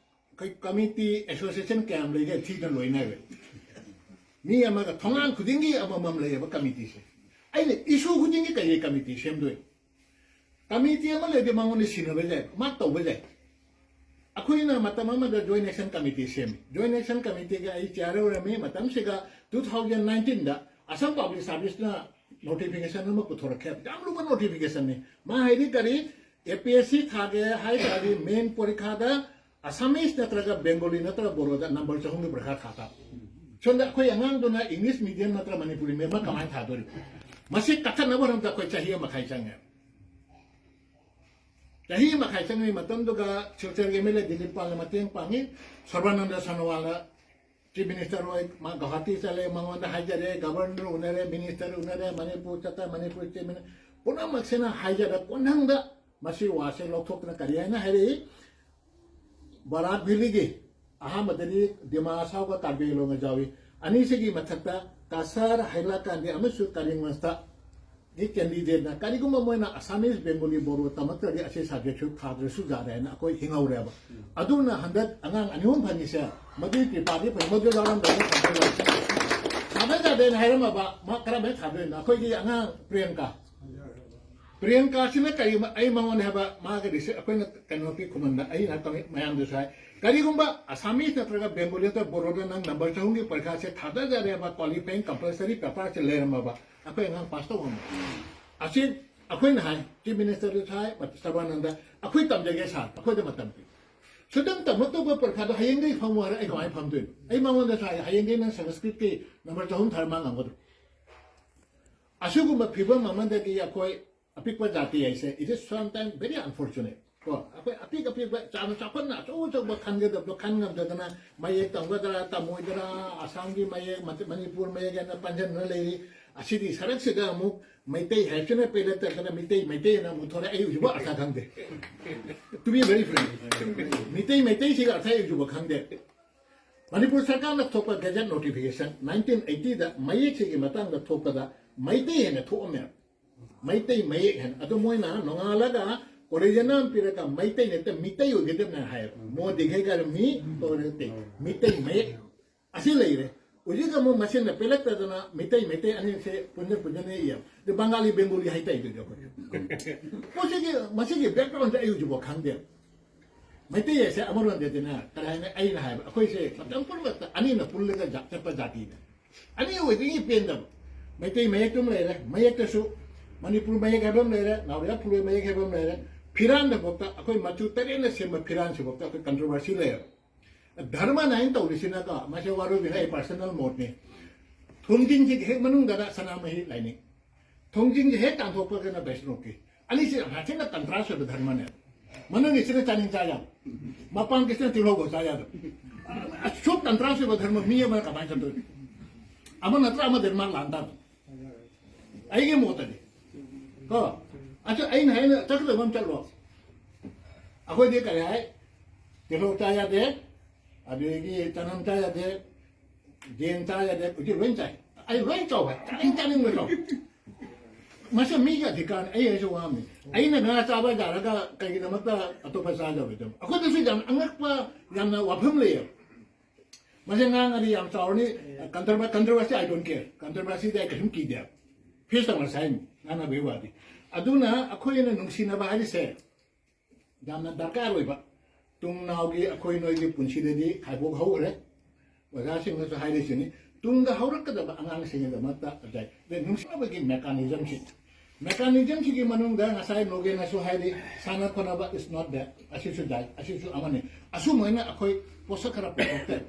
ꯑꯩꯈꯣꯏ ꯀꯃꯤꯇꯤ, ꯑꯦꯁꯣꯁꯤꯌꯦꯁꯟ ꯀꯌꯥꯝ ꯂꯩꯒꯦ ꯊꯤꯗꯅ ꯂꯣꯏꯅ ꯍꯥꯏꯕ꯫ ꯃꯤ ꯑꯃꯒ ꯊꯣꯡꯒꯥꯟ ꯈꯨꯗꯤꯡꯒꯤ ꯑꯃꯃꯝ ꯂꯩꯌꯦꯕ ꯀꯃꯤꯇꯤꯁꯦ꯫ ꯑꯩꯅ ꯏꯁꯨ ꯈꯨꯗꯤꯡꯒꯤ ꯀꯩꯒꯤ ꯀꯃꯤꯇꯤ ꯁꯦꯝꯗꯣꯏ? ꯀꯃꯤꯇꯤ ꯑꯃ ꯂꯩꯔꯗꯤ ꯃꯉꯣꯟꯗ ꯁꯤꯟꯅꯕ ꯌꯥꯏ, ꯃꯥ ꯇꯧꯕ ꯌꯥꯏ꯫ ꯑꯩꯈꯣꯏꯅ ꯃꯇꯝ ꯑꯃꯗ ꯖꯣꯏꯟ ꯑꯦꯛꯁꯟ ꯀꯃꯤꯇꯤ ꯁꯦꯝꯃꯤ꯫ ꯖꯣꯏꯟ ꯑꯦꯛꯁꯟ ꯀꯃꯤꯇꯤꯒ ꯑꯩ ꯆꯤꯌꯥꯔ ꯑꯣꯏꯔꯝꯃꯤ꯫ ꯃꯇꯝꯁꯤꯒ two thousand nineteenꯗ ꯑꯁꯥꯝ ꯄꯕ꯭ꯂꯤꯛ ꯁꯥꯔꯚꯤꯁꯅ ꯅꯣꯇꯤꯐꯤꯀꯦꯁꯟ ꯑꯃ ꯄꯨꯊꯣꯔꯛꯈ꯭ꯔꯦ꯫ ꯌꯥꯝ ꯂꯨꯕ ꯅꯣꯇꯤꯐꯤꯀꯦꯁꯟꯅꯤ꯫ ꯃꯥ ꯍꯥꯏꯗꯤ ꯀꯔꯤ, ꯑꯦ ꯄꯤ ꯑꯦꯁ ꯁꯤ ꯊꯥꯒꯦ ꯍꯥꯏ ꯇꯥꯔꯗꯤ ꯃꯦꯟ ꯄꯣꯔꯤꯈꯥꯗ ꯑꯁꯥꯃꯤꯁ ꯅꯠꯇ꯭ꯔꯒ ꯕꯦꯡꯒꯣꯂꯤ ꯅꯠꯇ꯭ꯔꯒ ꯕꯣꯔꯣꯗ ꯅꯝꯕꯔ ꯆꯍꯨꯝꯒꯤ ꯄꯔꯤꯈꯥ ꯊꯥ ꯇꯥꯕ꯫ ꯁꯣꯝꯗ ꯑꯩꯈꯣꯏ ꯑꯉꯥꯡꯗꯨꯅ ꯏꯪꯂꯤꯁ ꯃꯤꯗꯤꯌꯝ ꯅꯠꯇ꯭ꯔꯒ ꯃꯅꯤꯄꯨꯔꯤ ꯃꯤꯗꯤꯌꯝ ꯀꯃꯥꯏꯅ ꯊꯥꯗꯣꯔꯤꯕ? ꯃꯁꯤ ꯀꯛꯊꯠꯅꯕ ꯍꯣꯠꯅꯕꯗ ꯑꯩꯈꯣꯏ ꯆꯍꯤ ꯑꯃ ꯃꯈꯥꯏ ꯆꯪꯉꯦ꯫ ꯆꯍꯤ ꯑꯃ ꯃꯈꯥꯏ ꯆꯪꯉꯤ ꯃꯇꯝꯗꯨꯒ ꯁꯤꯜꯆꯔꯒꯤ ꯑꯦꯝ ꯑꯦꯜ ꯑꯦ ꯗꯤꯂꯤꯞ ꯄꯥꯜꯅ ꯃꯇꯦꯡ ꯄꯥꯡꯉꯤ, ꯁꯔꯕꯥꯅꯟꯗ ꯁꯣꯅꯣꯋꯥꯜꯅ ꯆꯤꯐ ꯃꯤꯅꯤꯁꯇꯔ ꯑꯣꯏ, ꯃꯥ ꯒꯧꯍꯥꯇꯤ ꯆꯠꯂꯦ, ꯃꯉꯣꯟꯗ ꯍꯥꯏꯖꯔꯦ, ꯒꯕꯔꯅꯔ ꯎꯅꯔꯦ, ꯃꯤꯅꯤꯁꯇꯔ ꯎꯅꯔꯦ, ꯃꯅꯤꯄꯨꯔ ꯆꯠꯇ ꯃꯅꯤꯄꯨꯔ ꯆꯤꯐ ꯃꯤꯅꯤꯁꯇꯔ ꯄꯨꯝꯅꯃꯛꯁꯤꯅ ꯍꯥꯏꯖꯔꯦ꯫ ꯀꯣꯟꯊꯪꯗ ꯃꯁꯤ ꯋꯥꯁꯦ ꯂꯧꯊꯣꯛꯇꯅ ꯀꯔꯤ ꯍꯥꯏꯅ ꯍꯥꯏꯔꯛꯏ? ꯕꯔꯥꯛ ꯚꯦꯂꯤꯒꯤ ꯑꯍꯥꯟꯕꯗꯗꯤ ꯗꯤꯃꯥ ꯍꯁꯥꯎꯒ ꯀꯥꯔꯕꯤ ꯑꯪꯂꯣꯡꯒ ꯌꯥꯎꯏ꯫ ꯑꯅꯤꯁꯤꯒꯤ ꯃꯊꯛꯇ ꯀꯁꯥꯔ, ꯍꯥꯏꯂꯥꯀꯥꯟꯗꯤ ꯑꯃꯁꯨꯡ ꯀꯔꯤꯝꯒꯟꯖꯇ ꯒꯤ ꯀꯦꯟꯗꯤꯗꯦꯠꯅ ꯀꯔꯤꯒꯨꯝꯕ ꯃꯣꯏꯅ ꯑꯁꯥꯃꯤꯁ, ꯕꯦꯡꯒꯣꯂꯤ, ꯕꯣꯔꯣ ꯇꯝꯃꯛꯇ꯭ꯔꯗꯤ ꯑꯁꯤ ꯁꯕꯖꯦꯛꯁꯨ ꯊꯥꯗ꯭ꯔꯁꯨ ꯌꯥꯔꯦ ꯍꯥꯏꯅ ꯑꯩꯈꯣꯏ ꯍꯤꯡꯍꯧꯔꯦꯕ꯫ ꯑꯗꯨꯅ ꯍꯟꯗꯛ ꯑꯉꯥꯡ ꯑꯅꯤ ꯑꯍꯨꯝ ꯐꯪꯉꯤꯁꯦ ꯃꯗꯨꯒꯤ ꯀ꯭ꯔꯤꯄꯥꯗꯤ ꯐꯩ, ꯃꯗꯨ ꯌꯥꯎꯔꯝꯗ꯭ꯔꯗꯤ ꯐꯪꯉꯔꯣꯏ꯫ ꯊꯥꯗ ꯌꯥꯗꯦꯅ ꯍꯥꯏꯔꯝꯃꯕ ꯃꯥ ꯀꯔꯝꯍꯥꯏꯅ ꯊꯥꯗꯣꯏꯅꯣ? ꯑꯩꯈꯣꯏꯒꯤ ꯑꯉꯥꯡ ꯄ꯭ꯔꯤꯌꯥꯡꯀꯥ, ꯄ꯭ꯔꯤꯌꯥꯡꯀꯥꯁꯤꯅ ꯀꯔꯤ ꯑꯩ ꯃꯉꯣꯟꯗ ꯍꯥꯏꯕ, ꯃꯥꯒꯗꯤ ꯁꯤ ꯑꯩꯈꯣꯏꯅ ꯀꯩꯅꯣꯒꯤ ꯈꯨꯃꯟꯗ ꯑꯩꯅ ꯇꯧꯏ, ꯃꯌꯥꯝꯗꯁꯨ ꯍꯥꯏ, ꯀꯔꯤꯒꯨꯝꯕ ꯑꯁꯥꯃꯤꯁ ꯅꯠꯇ꯭ꯔꯒ ꯕꯦꯡꯒꯣꯂꯤ ꯅꯠꯇ꯭ꯔꯒ ꯕꯣꯔꯣꯗ ꯅꯪ ꯅꯝꯕꯔ ꯆꯍꯨꯝꯒꯤ ꯄꯔꯤꯈꯥꯁꯦ ꯊꯥꯗꯖꯔꯦꯕ, ꯀ꯭ꯋꯥꯂꯤꯐꯥꯏꯌꯤꯡ ꯀꯝꯄꯜꯁꯔꯤ ꯄꯦꯄꯔꯁꯦ ꯂꯩꯔꯝꯃꯕ, ꯑꯩꯈꯣꯏ ꯑꯉꯥꯡ ꯄꯥꯁ ꯇꯧꯕ ꯉꯝꯃꯣꯏ꯫ ꯑꯁꯤ ꯑꯩꯈꯣꯏꯅ ꯍꯥꯏ, ꯆꯤꯐ ꯃꯤꯅꯤꯁꯇꯔꯗꯁꯨ ꯍꯥꯏ, ꯁꯔꯕꯥꯅꯟꯗ, ꯑꯩꯈꯣꯏ ꯇꯝꯖꯒꯦ ꯁꯥꯔ, ꯑꯩꯈꯣꯏꯗ ꯃꯇꯝ ꯄꯤ꯫ ꯁꯨꯛꯇꯝ ꯇꯝꯃꯛꯇꯕ ꯄꯔꯤꯈꯥꯗꯣ ꯍꯌꯦꯡꯗꯒꯤ ꯐꯝꯃꯣ ꯍꯥꯏꯔ ꯑꯩ ꯀꯃꯥꯏꯅ ꯐꯝꯗꯣꯏꯅꯣ? ꯑꯩ ꯃꯉꯣꯟꯗ ꯍꯥꯏ, "ꯍꯌꯦꯡꯗꯒꯤ ꯅꯪ ꯁꯪꯁꯀ꯭ꯔꯤꯠꯀꯤ ꯅꯝꯕꯔ ꯆꯍꯨꯝ ꯊꯥꯔ ꯃꯥ ꯉꯝꯒꯗ꯭ꯔꯣ?" ꯑꯁꯤꯒꯨꯝꯕ ꯐꯤꯕꯝ ꯑꯃꯗꯒꯤ ꯑꯩꯈꯣꯏ ꯑꯄꯤꯛꯄ ꯖꯥꯇꯤ ꯍꯥꯏꯁꯦ, it is sometimes very unfortunate꯫ ꯀꯣ, ꯑꯩꯈꯣꯏ ꯑꯄꯤꯛ ꯑꯄꯤꯛꯄ ꯆꯥꯎꯅ ꯆꯥꯎꯈꯠꯅ ꯑꯆꯧ ꯑꯆꯧꯕ ꯈꯟꯒꯗꯕꯗꯣ ꯈꯟ ꯉꯝꯗꯗꯅ ꯃꯌꯦꯛ ꯇꯝꯒꯗ꯭ꯔꯥ ꯇꯝꯃꯣꯏꯗ꯭ꯔꯥ, ꯑꯁꯥꯝꯒꯤ ꯃꯌꯦꯛ, ꯃꯅꯤ-, ꯃꯅꯤꯄꯨꯔ ꯃꯌꯦꯛ ꯍꯥꯏꯅ ꯄꯟꯁꯤꯟꯗꯨꯅ ꯂꯩꯔꯤ꯫ ꯑꯁꯤꯗꯤ ꯁꯔꯛꯁꯤꯗ ꯑꯃꯨꯛ ꯃꯩꯇꯩ ꯍꯥꯏꯕꯁꯤꯅ ꯄꯦꯜꯂꯛꯇꯗꯅ ꯃꯤꯇꯩ, ꯃꯩꯇꯩ ꯍꯥꯏꯅ ꯑꯃꯨꯛ ꯊꯣꯔꯛꯑꯦ꯫ ꯑꯩ ꯍꯧꯖꯤꯛꯐꯥꯎ ꯑꯔꯊ ꯈꯪꯗꯦ꯫ To be very frank, Meitei, ꯃꯩꯇꯩꯁꯤꯒ ꯑꯔꯊ ꯑꯩ ꯍꯧꯖꯤꯛꯐꯥꯎ ꯈꯪꯗꯦ꯫ ꯃꯅꯤꯄꯨꯔ ꯁꯔꯀꯥꯔꯅ ꯊꯣꯛꯄ ꯒꯦꯖꯦꯠ ꯅꯣꯇꯤꯐꯤꯀꯦꯁꯟ ꯅꯥꯏꯟꯇꯤꯟ ꯑꯩꯠꯇꯤꯗ ꯃꯌꯦꯛꯁꯤꯒꯤ ꯃꯇꯥꯡꯗ ꯊꯣꯛꯄꯗ ꯃꯩꯇꯩ ꯍꯥꯏꯅ ꯊꯣꯛꯑꯝꯃꯦ꯫ ꯃꯩꯇꯩ ꯃꯌꯦꯛ ꯍꯥꯏꯅ꯫ ꯑꯗꯣ ꯃꯣꯏꯅ ꯅꯣꯡꯉꯥꯜꯂꯒ ꯀꯣꯂꯦꯖ ꯑꯃ ꯄꯤꯔꯒ ꯃꯩꯇꯩ ꯅꯠꯇꯦ, ꯃꯤꯇꯩ ꯑꯣꯏꯒꯗꯕꯅꯦ ꯍꯥꯏꯌꯦꯕ꯫ ꯃꯣꯗꯤ ꯈꯩ ꯀꯥꯏꯔ ꯃꯤ ꯇꯧꯔ ꯅꯠꯇꯦ, ꯃꯤꯇꯩ ꯃꯌꯦꯛ꯫ ꯑꯁꯤ ꯂꯩꯔꯦ꯫ ꯍꯧꯖꯤꯛ ꯑꯃꯨꯛ ꯃꯁꯤꯅ ꯄꯦꯜꯂꯛꯇꯗꯅ ꯃꯤꯇꯩ, ꯃꯩꯇꯩ ꯑꯅꯤꯁꯦ ꯄꯨꯟꯅ ꯄꯨꯟꯖꯟꯅ ꯏꯌꯦꯕ꯫ ꯑꯗꯨ ꯕꯪꯒꯥꯂꯤ, ꯕꯦꯡꯒꯣꯂꯤ ꯍꯥꯏꯇꯥꯏꯗꯨꯗꯤ ꯑꯩꯈꯣꯏ꯫ ꯃꯁꯤꯒꯤ, ꯃꯁꯤꯒꯤ ꯕꯦꯛꯒ꯭ꯔꯥꯎꯟꯁꯦ ꯑꯩ ꯍꯧꯖꯤꯛꯐꯥꯎ ꯈꯪꯗꯦ꯫ ꯃꯩꯇꯩ ꯍꯥꯏꯁꯦ ꯑꯃꯔꯣꯝꯗꯗꯤꯅꯦ, ꯀꯔꯤ ꯍꯥꯏꯅꯤ, ꯑꯩꯅ ꯍꯥꯏꯕ, ꯑꯩꯈꯣꯏꯁꯦ ꯃꯇꯝ ꯄꯨꯝꯅꯃꯛꯇ ꯑꯅꯤꯅ ꯄꯨꯜꯂꯒ ꯖꯥ-, ꯆꯠꯄ ꯖꯥꯇꯤꯅꯦ꯫ ꯑꯅꯤ ꯑꯣꯏꯕꯒꯤ ꯄꯦꯟꯗꯕ꯫ ꯃꯩꯇꯩ ꯃꯌꯦꯛꯇꯨ ꯑꯃ ꯂꯩꯔꯦ, ꯃꯌꯦꯛꯇꯁꯨ ꯃꯅꯤꯄꯨꯔ ꯃꯌꯦꯛ ꯍꯥꯏꯕ ꯑꯃ ꯂꯩꯔꯦ, ꯅꯥꯎꯔꯤꯌꯥ ꯐꯨꯜꯂꯣꯏ ꯃꯌꯦꯛ ꯍꯥꯏꯕ ꯑꯃ ꯂꯩꯔꯦ꯫ ꯐꯤꯔꯥꯟꯗꯐꯥꯎꯗ, ꯑꯩꯈꯣꯏ ꯃꯆꯨ ꯇꯔꯦꯠꯅ ꯁꯦꯝꯕ ꯐꯤꯔꯥꯟꯁꯤꯐꯥꯎꯗ ꯑꯩꯈꯣꯏ ꯀꯟꯇ꯭ꯔꯣꯚꯔꯁꯤ ꯂꯩꯌꯦꯕ꯫ ꯙꯔꯃꯅ ꯑꯩꯅ ꯇꯧꯔꯤꯁꯤꯅꯀꯣ, ꯃꯁꯤ ꯋꯥꯔꯣꯏꯕꯤꯅ ꯑꯩ ꯄꯥꯔꯁꯣꯅꯦꯜ ꯃꯣꯠꯅꯤ꯫ ꯊꯣꯡꯖꯤꯡꯁꯤꯒꯤ ꯍꯦꯛ ꯃꯅꯨꯡꯗꯅ ꯁꯅꯥꯃꯍꯤ ꯂꯥꯏꯅꯤꯡ, ꯊꯣꯡꯖꯤꯡꯁꯦ ꯍꯦꯛ ꯇꯥꯟꯊꯣꯛꯄꯒꯅ ꯕꯩꯁꯅꯣꯞꯀꯤ꯫ ꯑꯅꯤꯁꯦ ꯌꯥꯝ ꯁꯥꯊꯤꯅ ꯀꯟꯇ꯭ꯔꯥꯁ ꯑꯣꯏꯕ ꯙꯔꯃꯅꯦ꯫ ꯃꯅꯨꯡꯒꯤꯁꯤꯅ ꯆꯥꯅꯤꯡ ꯆꯥ ꯌꯥꯕ, ꯃꯄꯥꯟꯒꯤꯁꯤꯅ ꯇꯤꯜꯍꯧ ꯐꯥꯎ ꯆꯥ ꯌꯥꯗꯕ꯫ ꯑꯁꯨꯛ ꯀꯟꯇ꯭ꯔꯥꯁ ꯑꯣꯏꯕ ꯙꯔꯃ ꯃꯤ ꯑꯃꯅ ꯀꯃꯥꯏꯅ ꯆꯠꯇꯣꯏꯅꯣ? ꯑꯃ ꯅꯠꯇ꯭ꯔ ꯑꯃꯗꯤ ꯃꯥ ꯂꯥꯟ ꯇꯥꯕ꯫ ꯑꯩꯒꯤ ꯃꯣꯠꯇꯗꯤ ꯀꯣ꯫ ꯑꯗꯨ ꯑꯩꯅ ꯍꯥꯏꯅ ꯆꯠꯀꯗꯕ ꯑꯃ ꯆꯠꯂꯣ꯫ ꯑꯩꯈꯣꯏꯗꯤ ꯀꯔꯤ ꯍꯥꯏ? ꯇꯤꯜꯍꯧ ꯆꯥ ꯌꯥꯗꯦ, ꯑꯗꯒꯤ ꯆꯅꯝ ꯆꯥ ꯌꯥꯗꯦ, ꯌꯦꯟ ꯆꯥ ꯌꯥꯗꯦ, ꯍꯧꯖꯤꯛ ꯂꯣꯏ ꯆꯥꯏ꯫ ꯑꯩ ꯂꯣꯏ ꯆꯥꯎ ꯍꯥꯏ, ꯆꯥꯅꯤꯡ ꯆꯥꯅꯤꯡꯕ ꯆꯥꯎ꯫ ꯃꯁꯤ ꯃꯤꯒꯤ ꯑꯙꯤꯀꯥꯔꯅꯤ, ꯑꯩ ꯍꯥꯏꯁꯨ ꯋꯥ ꯑꯃꯅꯤ꯫ ꯑꯩꯅ ꯉꯥ ꯆꯥꯕ ꯌꯥꯔꯒ ꯀꯩꯒꯤꯗꯃꯛꯇ ꯑꯇꯣꯞꯄ ꯆꯥꯗꯕꯗꯣ? ꯑꯩꯈꯣꯏꯗꯁꯨ ꯌꯥꯝ ꯑꯉꯛꯄ, ꯌꯥꯝꯅ ꯋꯥꯐꯝ ꯂꯩꯌꯦꯕ꯫ ꯃꯁꯤ ꯉꯥꯡꯉꯗꯤ ꯌꯥꯝ ꯆꯥꯎꯔꯅꯤ, ꯀꯟꯇ꯭ꯔꯣꯚꯔ-, ꯀꯟꯇ꯭ꯔꯣꯚꯔꯁꯤ I don't care, ꯀꯟꯇ꯭ꯔꯣꯚꯔꯁꯤꯗꯤ ꯑꯩ ꯀꯩꯁꯨꯝ ꯀꯤꯗꯦꯕ꯫ ꯐꯦꯁ ꯇꯧꯅꯁꯦ ꯍꯥꯏꯅꯤ, ꯉꯥꯡꯅꯕꯒꯤ ꯋꯥꯗꯤ꯫ ꯑꯗꯨꯅ ꯑꯩꯈꯣꯏꯅ ꯅꯨꯡꯁꯤꯅꯕ ꯍꯥꯏꯔꯤꯁꯦ ꯌꯥꯝꯅ ꯗꯔꯀꯥꯔ ꯑꯣꯏꯕ꯫ ꯇꯨꯡ ꯅꯥꯎꯒꯤ ꯑꯩꯈꯣꯏ ꯅꯣꯏꯒꯤ ꯄꯨꯟꯁꯤꯗꯗꯤ ꯈꯥꯏꯕꯣꯛ ꯍꯧꯈ꯭ꯔꯦ꯫ ꯑꯣꯖꯥꯁꯤꯡꯅꯁꯨ ꯍꯥꯏꯔꯤꯁꯤꯅꯤ, ꯇꯨꯡꯗ ꯍꯧꯔꯛꯀꯗꯕ ꯑꯉꯥꯡꯁꯤꯡꯒꯤꯗꯃꯛꯇ ꯉꯁꯥꯏ, ꯑꯗꯩ ꯅꯨꯡꯁꯤꯅꯕꯒꯤ ꯃꯦꯀꯥꯅꯤꯖꯝꯁꯤ Mechanismꯁꯤꯒꯤ ꯃꯅꯨꯡꯗ ꯉꯁꯥꯏ ꯅꯣꯒꯦꯟꯅꯁꯨ ꯍꯥꯏꯔꯤ, ꯁꯥꯟꯅ ꯈꯣꯠꯅꯕ is not bad, ꯑꯁꯤꯁꯨ ꯌꯥꯏ, ꯑꯁꯤꯁꯨ ꯑꯃꯅꯤ꯫ ꯑꯁꯨꯃꯥꯏꯅ ꯑꯩꯈꯣꯏ ꯄꯣꯠꯁꯛ ꯈꯔ ꯄꯨꯊꯣꯛꯇꯦ꯫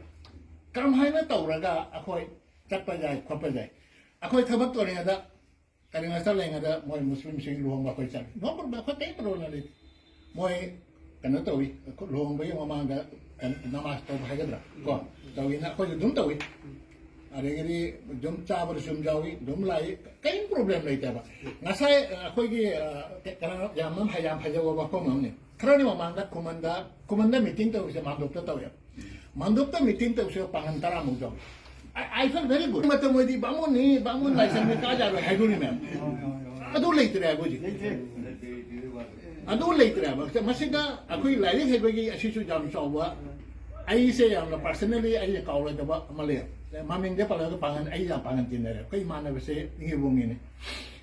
ꯀꯔꯝꯍꯥꯏꯅ ꯇꯧꯔꯒ ꯑꯩꯈꯣꯏ ꯆꯠꯄ ꯌꯥꯏ, ꯈꯣꯠꯄ ꯌꯥꯏ? ꯑꯩꯈꯣꯏ ꯊꯕꯛ ꯇꯧꯔꯤꯉꯩꯗ, ꯀꯔꯤ ꯉꯥꯛꯇ ꯂꯩꯉꯩꯗ ꯃꯣꯏ ꯃꯨꯁꯂꯤꯝꯁꯤꯡ ꯂꯨꯍꯣꯡꯕ ꯑꯩꯈꯣꯏ ꯆꯠꯂꯤ꯫ No problem, ꯑꯩꯈꯣꯏ ꯀꯔꯤꯝ problem ꯂꯩꯇꯦ꯫ ꯃꯣꯏ ꯀꯩꯅꯣ ꯇꯧꯏ, ꯂꯨꯍꯣꯡꯕꯒꯤ ꯃꯃꯥꯡꯗ ꯀꯩꯅꯣ, ꯅꯃꯥꯖ ꯇꯧꯕ ꯍꯥꯏꯒꯗ꯭ꯔꯥ, ꯀꯣ, ꯇꯧꯏꯅ ꯑꯩꯈꯣꯏꯁꯨ ꯑꯗꯨꯝ ꯇꯧꯏ꯫ ꯑꯗꯒꯤꯗꯤ ꯑꯗꯨꯝ ꯆꯥꯕꯗꯁꯨ ꯑꯗꯨꯝ ꯌꯥꯎꯏ, ꯑꯗꯨꯝ ꯂꯥꯛꯏ, ꯀꯔꯤꯝ problem ꯂꯩꯇꯦꯕ꯫ ꯉꯁꯥꯏ ꯑꯩꯈꯣꯏꯒꯤ, ꯑ, ꯀꯩꯅꯣ, ꯌꯥꯝꯅ ꯐ-, ꯌꯥꯝ ꯐꯖꯕ ꯋꯥꯐꯝ ꯑꯃꯅꯤ꯫ ꯈꯔꯅꯤ ꯃꯃꯥꯡꯗ ꯈꯨꯃꯟꯗ, ꯈꯨꯃꯟꯗ meeting ꯇꯧꯔꯤꯁꯦ ꯃꯥꯟꯗꯣꯞꯇ ꯇꯧꯋꯦꯕ꯫ ꯃꯥꯟꯗꯣꯞꯇ meeting ꯇꯧꯁꯦ ꯄꯥꯡꯒꯜ ꯇꯔꯥꯃꯨꯛ ꯌꯥꯎꯏ꯫ I, I feel very good꯫ ꯃꯇꯝ ꯑꯣꯏꯗꯤ ꯕꯥꯃꯣꯟꯅꯤ, ꯕꯥꯃꯣꯟ ꯂꯥꯏꯁꯪꯅꯤ ꯀꯥ ꯌꯥꯔꯣꯏ ꯍꯥꯏꯗꯣꯔꯤꯃꯦ꯫ ꯑꯗꯨ ꯂꯩꯇ꯭ꯔꯦ ꯍꯥꯏꯕ ꯍꯧꯖꯤꯛ꯫ ꯑꯗꯨ ꯂꯩꯇ꯭ꯔꯦ ꯍꯥꯏꯕ꯫ ꯃꯁꯤꯗ ꯑꯩꯈꯣꯏ ꯂꯥꯏꯔꯤꯛ ꯍꯩꯕꯒꯤ ꯑꯁꯤꯁꯨ ꯌꯥꯝ ꯆꯥꯎꯕ, ꯑꯩꯁꯦ ꯌꯥꯝꯅ personally ꯑꯩꯅ ꯀꯥꯎꯔꯣꯏꯗꯕ ꯑꯃ ꯂꯩ꯫ ꯃꯃꯤꯡꯗꯤ ꯄꯜꯂꯒ ꯄꯥꯡꯒꯜ, ꯑꯩ ꯌꯥꯝ ꯄꯥꯡꯒꯜ ꯇꯤꯟꯅꯔꯦ꯫ ꯑꯩꯈꯣꯏ ꯏꯃꯥꯟꯅꯕꯁꯦ ꯏꯉꯦꯕꯣꯡꯒꯤꯅꯤ꯫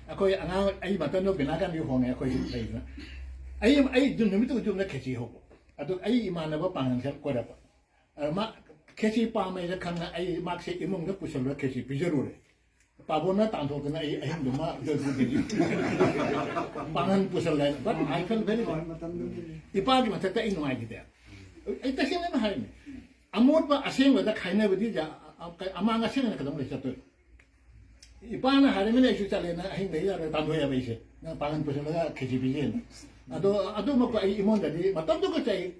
ꯑꯩꯈꯣꯏ ꯑꯉꯥꯡ, ꯑꯩ ꯃꯇꯝꯗꯨ ꯕꯤꯅꯥ ꯒꯥꯟꯙꯤ ꯍꯣꯡꯉꯦ ꯑꯩꯈꯣꯏ ꯂꯩꯗꯅ꯫ ꯑꯩ, ꯑꯩ ꯅꯨꯃꯤꯠꯇꯨ ꯌꯨꯝꯗ ꯈꯦꯆꯤ ꯍꯧꯕ꯫ ꯑꯗꯨ ꯑꯩ ꯏꯃꯥꯟꯅꯕ ꯄꯥꯡꯒꯜ ꯈꯔ ꯀꯣꯏꯔꯛꯄ꯫ ꯑꯗ ꯃꯥ ꯈꯦꯆꯤ ꯄꯥꯝꯃꯦꯁꯦ ꯈꯪꯅ ꯑꯩ ꯃꯥꯛꯁꯦ ꯏꯃꯨꯡꯗ ꯄꯨꯁꯜꯂꯒ ꯈꯦꯆꯤ ꯄꯤꯖꯔꯨꯔꯦ꯫ ꯄꯥꯕꯣꯟꯅ ꯇꯥꯟꯊꯣꯛꯇꯅ ꯑꯩ ꯑꯍꯤꯡꯗꯨꯃ ꯖꯣꯏꯄꯨꯔꯗꯒꯤ ꯄꯥꯡꯒꯜ ꯄꯨꯁꯜꯂꯦ꯫ But I feel very good꯫ ꯏꯄꯥꯒꯤ ꯃꯊꯛꯇ ꯑꯩ ꯅꯨꯡꯉꯥꯏꯈꯤꯗꯦ꯫ ꯑꯩ ꯇꯁꯦꯡꯅ ꯍꯥꯏꯔꯤꯅꯦ꯫ ꯑꯃꯣꯠꯄ ꯑꯁꯦꯡꯕꯗ ꯈꯥꯏꯅꯕꯗꯤ ꯌꯥ-, ꯑ-, ꯑ-, ꯑꯃꯥꯡ ꯑꯁꯦꯡꯕꯅ ꯀꯩꯗꯧ ꯂꯩ ꯆꯠꯇꯣꯏ? ꯏꯄꯥꯅ ꯍꯥꯏꯔꯃꯤꯅ ꯑꯩꯁꯨ ꯆꯠꯂꯦꯅ ꯑꯍꯤꯡꯗ ꯌꯥꯔꯣꯏ ꯇꯥꯟꯊꯣꯛꯑꯦꯕ ꯑꯩꯁꯦ꯫ ꯅꯪ ꯄꯥꯡꯒꯜ ꯄꯨꯁꯜꯂꯒ ꯈꯦꯆꯤ ꯄꯤꯖꯩꯅ꯫ ꯑꯗꯣ ꯑꯗꯨꯃꯛꯄ ꯑꯩ ꯏꯃꯣꯟꯗꯗꯤ ꯃꯇꯝꯗꯨꯒ ꯆꯩ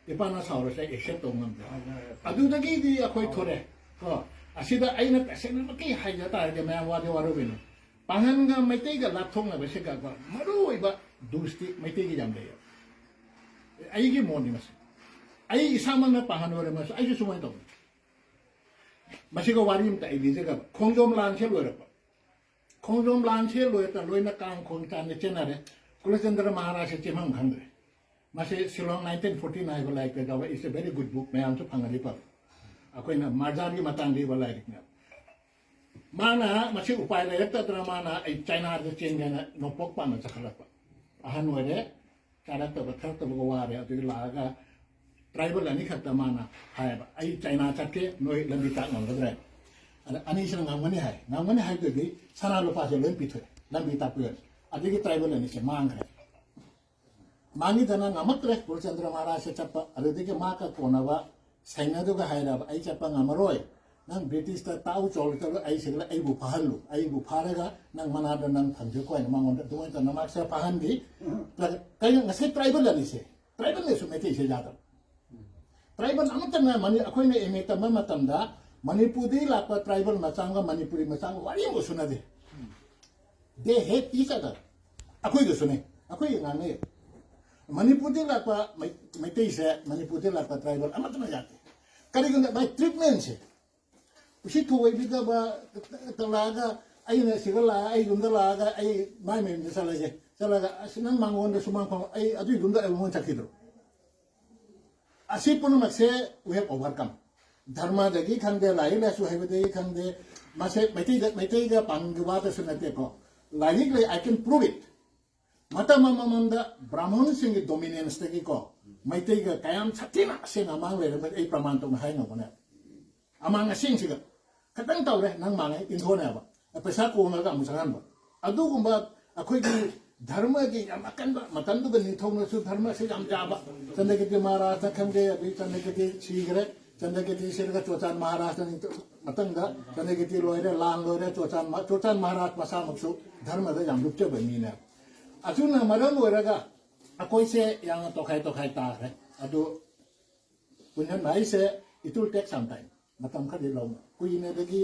ꯏꯄꯥꯅ ꯁꯥꯎꯔꯁꯨ ꯑꯩ accept ꯇꯧ ꯉꯝꯗꯦ꯫ ꯑꯗꯨꯗꯒꯤꯗꯤ ꯑꯩꯈꯣꯏ ꯊꯣꯔꯛꯑꯦ꯫ ꯀꯣ, ꯑꯁꯤꯗ ꯑꯩꯅ ꯇꯁꯦꯡꯅꯃꯛꯀꯤ ꯍꯥꯏꯖ ꯇꯥꯔꯗꯤ ꯃꯌꯥꯝ ꯋꯥꯗꯤ ꯋꯥꯔꯨꯕꯩꯅꯦ꯫ ꯄꯥꯡꯒꯟꯒ ꯃꯩꯇꯩꯒ ꯂꯥꯞꯊꯣꯛꯅꯕꯁꯤꯒ ꯃꯔꯨ ꯑꯣꯏꯕ ꯗꯨꯁꯇꯤ ꯃꯩꯇꯩꯒꯤ ꯌꯥꯝ ꯂꯩꯌꯦ꯫ ꯑꯩꯒꯤ ꯃꯣꯠꯅꯤ ꯃꯁꯤ꯫ ꯑꯩ ꯏꯁꯥꯃꯛꯅ ꯄꯥꯡꯒꯟ ꯑꯣꯏꯔꯝꯃꯁꯨ ꯑꯩꯁꯨ ꯁꯨꯃꯥꯏꯅ ꯇꯧꯅꯤ꯫ ꯃꯁꯤꯒ ꯋꯥꯔꯤ ꯑꯃꯇ ꯑꯩ ꯂꯤꯖꯒꯕ꯫ ꯈꯣꯡꯖꯣꯝ ꯂꯥꯟꯁꯦ ꯂꯣꯏꯔꯛꯄ꯫ ꯈꯣꯡꯖꯣꯝ ꯂꯥꯟꯁꯦ ꯂꯣꯏꯔꯛꯇ ꯂꯣꯏꯅ ꯀꯥꯡ ꯈꯣꯡ ꯆꯥꯟꯗ ꯆꯦꯟꯅꯔꯦ꯫ ꯀꯨꯂꯆꯟꯗ꯭ꯔ ꯃꯍꯥꯔꯥꯖꯁꯦ ꯆꯦꯟꯐꯝ ꯈꯪꯗ꯭ꯔꯦ꯫ ꯃꯁꯤ Shillong nineteen forty nine ꯍꯥꯏꯕ ꯂꯥꯏꯔꯤꯛꯇ ꯌꯥꯎꯕ, it's a very good book, ꯃꯌꯥꯝꯁꯨ ꯐꯪꯉꯗꯤ ꯐꯕ꯫ ꯑꯩꯈꯣꯏꯅ ꯃꯥꯔꯖꯥꯔꯒꯤ ꯃꯇꯥꯡꯗ ꯏꯕ ꯂꯥꯏꯔꯤꯛꯅꯦꯕ꯫ ꯃꯥꯅ ꯃꯁꯤ ꯎꯄꯥꯏ ꯂꯩꯔꯛꯇꯗꯅ ꯃꯥꯅ ꯑꯩ ꯆꯥꯏꯅꯥꯗ ꯆꯦꯟꯒꯦꯅ ꯅꯣꯡꯄꯣꯛ ꯄꯥꯟꯅ ꯆꯠꯈꯠꯂꯛꯄ꯫ ꯑꯍꯟ ꯑꯣꯏꯔꯦ, ꯆꯥꯔꯛꯇꯕ ꯊꯛꯇꯕꯒ ꯋꯥꯔꯦ꯫ ꯑꯗꯨꯒꯤ ꯂꯥꯛꯑꯒ tribal ꯑꯅꯤꯈꯛꯇ ꯃꯥꯅ ꯍꯥꯏꯌꯦꯕ, "ꯑꯩ ꯆꯥꯏꯅꯥ ꯆꯠꯀꯦ, ꯅꯣꯏ ꯂꯝꯕꯤ ꯇꯥꯛ ꯉꯝꯒꯗ꯭ꯔꯥ?" ꯑꯗ ꯑꯅꯤꯁꯤꯅ ꯉꯝꯒꯅꯤ ꯍꯥꯏ꯫ ꯉꯝꯒꯅꯤ ꯍꯥꯏꯕꯗꯨꯗꯤ ꯁꯅꯥ ꯂꯨꯄꯥꯁꯦ ꯂꯣꯏ ꯄꯤꯊꯣꯛꯑꯦ꯫ ꯂꯝꯕꯤ ꯇꯥꯛꯄꯤꯔꯅꯤ꯫ ꯑꯗꯒꯤ ꯇ꯭ꯔꯥꯏꯕꯦꯜ ꯑꯅꯤꯁꯦ ꯃꯥꯡꯈ꯭ꯔꯦ꯫ ꯃꯥꯡꯈꯤꯗꯅ ꯉꯝꯃꯛꯇ꯭ꯔꯦ ꯒꯨꯔꯨꯆꯟꯗ꯭ꯔ ꯃꯍꯥꯔꯥꯖꯁꯦ ꯆꯠꯄ꯫ ꯑꯗꯨꯗꯒꯤ ꯃꯥꯒ ꯀꯣꯟꯅꯕ ꯁꯩꯅꯗꯨꯒ ꯍꯥꯏꯔꯕ, "ꯑꯩ ꯆꯠꯄ ꯉꯝꯃꯔꯣꯏ, ꯅꯪ ꯕ꯭ꯔꯤꯇꯤꯁꯇ ꯇꯥꯎ ꯆꯣꯜ ꯆꯠꯂꯨ, ꯑꯩ ꯁꯤꯗ ꯑꯩꯕꯨ ꯐꯥꯍꯜꯂꯨ, ꯑꯩꯕꯨ ꯐꯥꯔꯒ ꯅꯪ ꯃꯅꯥꯗ ꯅꯪ ꯊꯝꯖꯀꯣ" ꯍꯥꯏꯅ ꯃꯉꯣꯟꯗ ꯑꯗꯨꯃꯥꯏꯅ ꯇꯧꯅ ꯃꯥꯛꯁꯦ ꯐꯥꯍꯟꯕꯤ꯫ ꯀꯩꯅꯣ ꯉꯁꯤ ꯇ꯭ꯔꯥꯏꯕꯦꯜ ꯑꯅꯤꯁꯦ, ꯇ꯭ꯔꯥꯏꯕꯦꯜꯅꯁꯨ ꯃꯩꯇꯩꯁꯦ ꯌꯥꯗꯕ꯫ ꯇ꯭ꯔꯥꯏꯕꯦꯜ ꯑꯃꯠꯇꯅ ꯃꯅꯤ-, ꯑꯩꯈꯣꯏꯅ ꯑꯦꯝ ꯑꯦ ꯇꯝꯕ ꯃꯇꯝꯗ ꯃꯅꯤꯄꯨꯔꯗꯒꯤ ꯂꯥꯛꯄ ꯇ꯭ꯔꯥꯏꯕꯦꯜ ꯃꯆꯥ ꯑꯃꯒ ꯃꯅꯤꯄꯨꯔꯤ ꯃꯆꯥ ꯑꯃꯒ ꯋꯥꯔꯤ ꯑꯃꯐꯥꯎ ꯁꯨꯅꯗꯦ꯫ They hate each other. ꯑꯩꯈꯣꯏꯒꯁꯨꯅꯦ, ꯑꯩꯈꯣꯏꯒ ꯉꯥꯡꯅꯩ꯫ ꯃꯅꯤꯄꯨꯔꯗꯒꯤ ꯂꯥꯛꯄ ꯃꯩ-, ꯃꯩꯇꯩꯁꯦ, ꯃꯅꯤꯄꯨꯔꯗꯒꯤ ꯂꯥꯛꯄ ꯇ꯭ꯔꯥꯏꯕꯦꯜ ꯑꯃꯠꯇꯅ ꯌꯥꯗꯦ꯫ ꯀꯔꯤꯒꯨꯝꯕ ꯃꯥꯏ ꯇ꯭ꯔꯤꯠꯃꯦꯟꯁꯦ, ꯎꯁꯤꯠ ꯊꯧꯑꯣꯏꯕꯤꯗꯕ ꯂꯥꯛꯑꯒ, ꯑꯩꯅ ꯁꯤꯗ ꯂꯥꯛꯑꯒ, ꯑꯩ ꯌꯨꯝꯗ ꯂꯥꯛꯑꯒ, ꯑꯩ ꯃꯥꯏ ꯃꯌꯨꯝꯗ ꯆꯠꯂꯒꯦ, ꯆꯠꯂꯒ, "ꯑꯁ, ꯅꯪ ꯃꯉꯣꯟꯗ ꯁꯨꯃꯥꯡ ꯐꯝ", ꯑꯩ ꯑꯗꯨꯏ ꯌꯨꯝꯗ ꯑꯩ ꯃꯉꯣꯟ ꯆꯠꯈꯤꯗ꯭ꯔꯣ? ꯑꯁꯤ ꯄꯨꯝꯅꯃꯛꯁꯦ we have overcome꯫ ꯙꯔꯃꯗꯒꯤ ꯈꯪꯗꯦ, ꯂꯥꯏꯔꯤꯛ ꯂꯥꯏꯁꯨ ꯍꯩꯕꯗꯒꯤ ꯈꯪꯗꯦ, ꯃꯁꯦ ꯃꯩꯇꯩꯗ, ꯃꯩꯇꯩꯒ ꯄꯥꯡꯒꯤ ꯋꯥꯗꯁꯨ ꯅꯠꯇꯦꯀꯣ꯫ ꯂꯥꯏꯔꯤꯛ ꯂꯩ, I can prove it꯫ ꯃꯇꯝ ꯑꯃꯃꯝꯗ ꯕ꯭ꯔꯥꯍꯃꯟꯁꯤꯡꯒꯤ ꯗꯣꯃꯤꯅꯦꯟꯁꯇꯒꯤꯀꯣ, ꯃꯩꯇꯩꯒ ꯀꯌꯥꯝ ꯁꯥꯊꯤꯅ ꯑꯁꯦꯡ ꯑꯃꯥꯡ ꯂꯩꯔꯝꯕ ꯑꯩ ꯄ꯭ꯔꯃꯥꯟ ꯇꯧꯅ ꯍꯥꯏ ꯉꯝꯒꯅꯦ꯫ ꯑꯃꯥꯡ ꯑꯁꯦꯡꯁꯤꯒ ꯈꯤꯇꯪ ꯇꯧꯔꯦ, ꯅꯪ ꯃꯥꯡꯉꯦ, ꯏꯟꯊꯣꯛꯅꯦꯕ꯫ ꯄꯩꯁꯥ ꯀꯣꯡꯉꯒ ꯑꯃꯨꯛ ꯆꯪꯍꯟꯕ꯫ ꯑꯗꯨꯒꯨꯝꯕ ꯑꯩꯈꯣꯏꯒꯤ ꯙꯔꯃꯒꯤ ꯌꯥꯝ ꯑꯀꯟꯕ, ꯃꯇꯝꯗꯨꯗ ꯅꯤꯡꯊꯧꯅꯁꯨ ꯙꯔꯃꯁꯦ ꯌꯥꯝ ꯆꯥꯕ꯫ ꯆꯟꯗ꯭ꯔꯀꯤꯔꯇꯤ ꯃꯍꯥꯔꯥꯖꯅ ꯈꯪꯗꯦ, ꯑꯗꯨꯒꯤ ꯆꯟꯗ꯭ꯔꯀꯤꯔꯇꯤ ꯁꯤꯈ꯭ꯔꯦ꯫ ꯆꯟꯗ꯭ꯔꯀꯤꯔꯇꯤ ꯁꯤꯔꯒ ꯆꯨꯔꯆꯥꯟ ꯃꯍꯥꯔꯥꯖꯅ ꯅꯤꯡꯊꯧ-, ꯃꯊꯪꯗ ꯆꯟꯗ꯭ꯔꯀꯤꯔꯇꯤ ꯂꯣꯏꯔꯦ, ꯂꯥꯟ ꯂꯣꯏꯔꯦ, ꯆꯨꯔꯆꯥꯟ ꯃ-, ꯆꯨꯔꯆꯥꯟ ꯃꯍꯥꯔꯥꯖ ꯃꯁꯥꯃꯛꯁꯨ ꯙꯔꯃꯗ ꯌꯥꯝ ꯂꯨꯞꯆꯕ ꯃꯤꯅꯦ꯫ ꯑꯗꯨꯅ ꯃꯔꯝ ꯑꯣꯏꯔꯒ ꯑꯩꯈꯣꯏꯁꯦ ꯌꯥꯝꯅ ꯇꯣꯈꯥꯏ ꯇꯣꯈꯥꯏ ꯇꯥꯈ꯭ꯔꯦ꯫ ꯑꯗꯨ ꯄꯨꯟꯁꯤꯟꯕ ꯍꯥꯏꯁꯦ, it will take some time꯫ ꯃꯇꯝ ꯈꯔꯗꯤ ꯂꯧꯅ ꯀꯨꯏꯅꯗꯒꯤ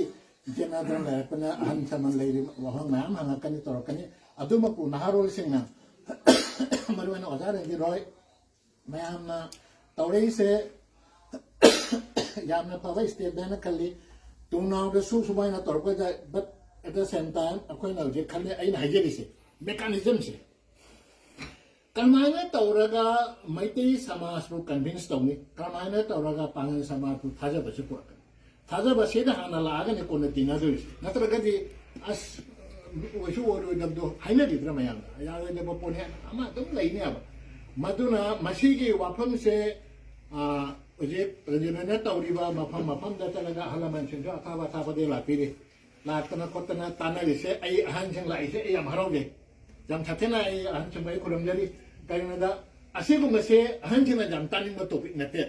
ꯌꯦꯠꯅꯗꯅ ꯂꯩꯔꯛꯄꯅ ꯑꯍꯟ ꯁꯃꯟ ꯂꯩꯔꯤ ꯋꯥꯍꯪ ꯃꯌꯥꯝ ꯍꯪꯉꯛꯀꯅꯤ, ꯇꯧꯔꯛꯀꯅꯤ꯫ ꯑꯗꯨꯃꯛꯄꯨ ꯅꯍꯥꯔꯣꯜꯁꯤꯡꯅ, ꯃꯔꯨꯑꯣꯏꯅ ꯑꯣꯖꯥ ꯔꯟꯖꯤꯠ ꯍꯣꯏ, ꯃꯌꯥꯝꯅ ꯇꯧꯔꯛꯏꯁꯦ ꯌꯥꯝꯅ ꯐꯕ ꯁ꯭ꯇꯦꯞꯅꯦꯅ ꯈꯜꯂꯤ꯫ ꯇꯨꯡꯅꯥꯎꯗꯁꯨ ꯁꯨꯃꯥꯏꯅ ꯇꯧꯔꯛꯄꯗ, but at the same time ꯑꯩꯈꯣꯏꯅ ꯍꯧꯖꯤꯛ ꯈꯜꯂꯤ, ꯑꯩꯅ ꯍꯥꯏꯖꯔꯤꯁꯦ, ꯃꯦꯀꯥꯅꯤꯖꯝꯁꯦ ꯀꯃꯥꯏꯅ ꯇꯧꯔꯒ ꯃꯩꯇꯩ ꯁꯃꯥꯖꯄꯨ ꯀꯟꯚꯤꯟꯁ ꯇꯧꯅꯤ? ꯀꯃꯥꯏꯅ ꯇꯧꯔꯒ ꯄꯥꯉꯜ ꯁꯃꯥꯖꯄꯨ ꯊꯥꯖꯕꯁꯤ ꯄꯨꯔꯛꯀꯅꯤ? ꯊꯥꯖꯕꯁꯤꯗ ꯍꯥꯟꯅ ꯂꯥꯛꯑꯒꯅꯤ ꯀꯣꯟꯅ ꯇꯤꯟꯅꯗꯣꯏꯁꯦ꯫ ꯅꯠꯇ꯭ꯔꯒꯗꯤ, "ꯑꯁ, ꯑꯣꯏꯁꯨ ꯑꯣꯏꯔꯣꯏꯗꯕꯗꯣ" ꯍꯥꯏꯅꯕꯤꯗ꯭ꯔꯥ ꯃꯌꯥꯝꯅ? ꯌꯥꯔꯣꯏꯗꯕ ꯄꯣꯠꯅꯤ ꯍꯥꯏꯅ ꯑꯃ ꯑꯗꯨꯝ ꯂꯩꯅꯦꯕ꯫ ꯃꯗꯨꯅ ꯃꯁꯤꯒꯤ ꯋꯥꯐꯝꯁꯦ, ꯑ, ꯍꯧꯖꯤꯛ ꯔꯟꯖꯤꯠꯅ ꯇꯧꯔꯤꯕ ꯃꯐꯝ ꯃꯐꯝꯗ ꯆꯠꯂꯒ ꯑꯍꯜ ꯂꯃꯟꯁꯤꯡꯁꯨ ꯑꯊꯥꯕ ꯑꯊꯥꯕꯗꯒꯤ ꯂꯥꯛꯄꯤꯔꯤ꯫ ꯂꯥꯛꯇꯅ ꯈꯣꯠꯇꯅ ꯇꯥꯟꯅꯔꯤꯁꯦ, ꯑꯩ ꯑꯍꯟꯁꯤꯡ ꯂꯥꯛꯏꯁꯦ ꯑꯩ ꯌꯥꯝ ꯍꯔꯥꯎꯖꯩ, ꯌꯥꯝ ꯊꯥꯊꯅ ꯑꯩ ꯑꯍꯟꯁꯤꯡꯕꯨ ꯑꯩ ꯈꯨꯔꯨꯝꯖꯔꯤ꯫ ꯀꯔꯤꯒꯤꯅꯣꯗ, ꯑꯁꯤꯒꯨꯝꯕꯁꯦ ꯑꯍꯟꯁꯤꯡꯅ ꯌꯥꯝ ꯇꯥꯅꯤꯡꯕ ꯇꯣꯄꯤꯛ ꯅꯠꯇꯦ꯫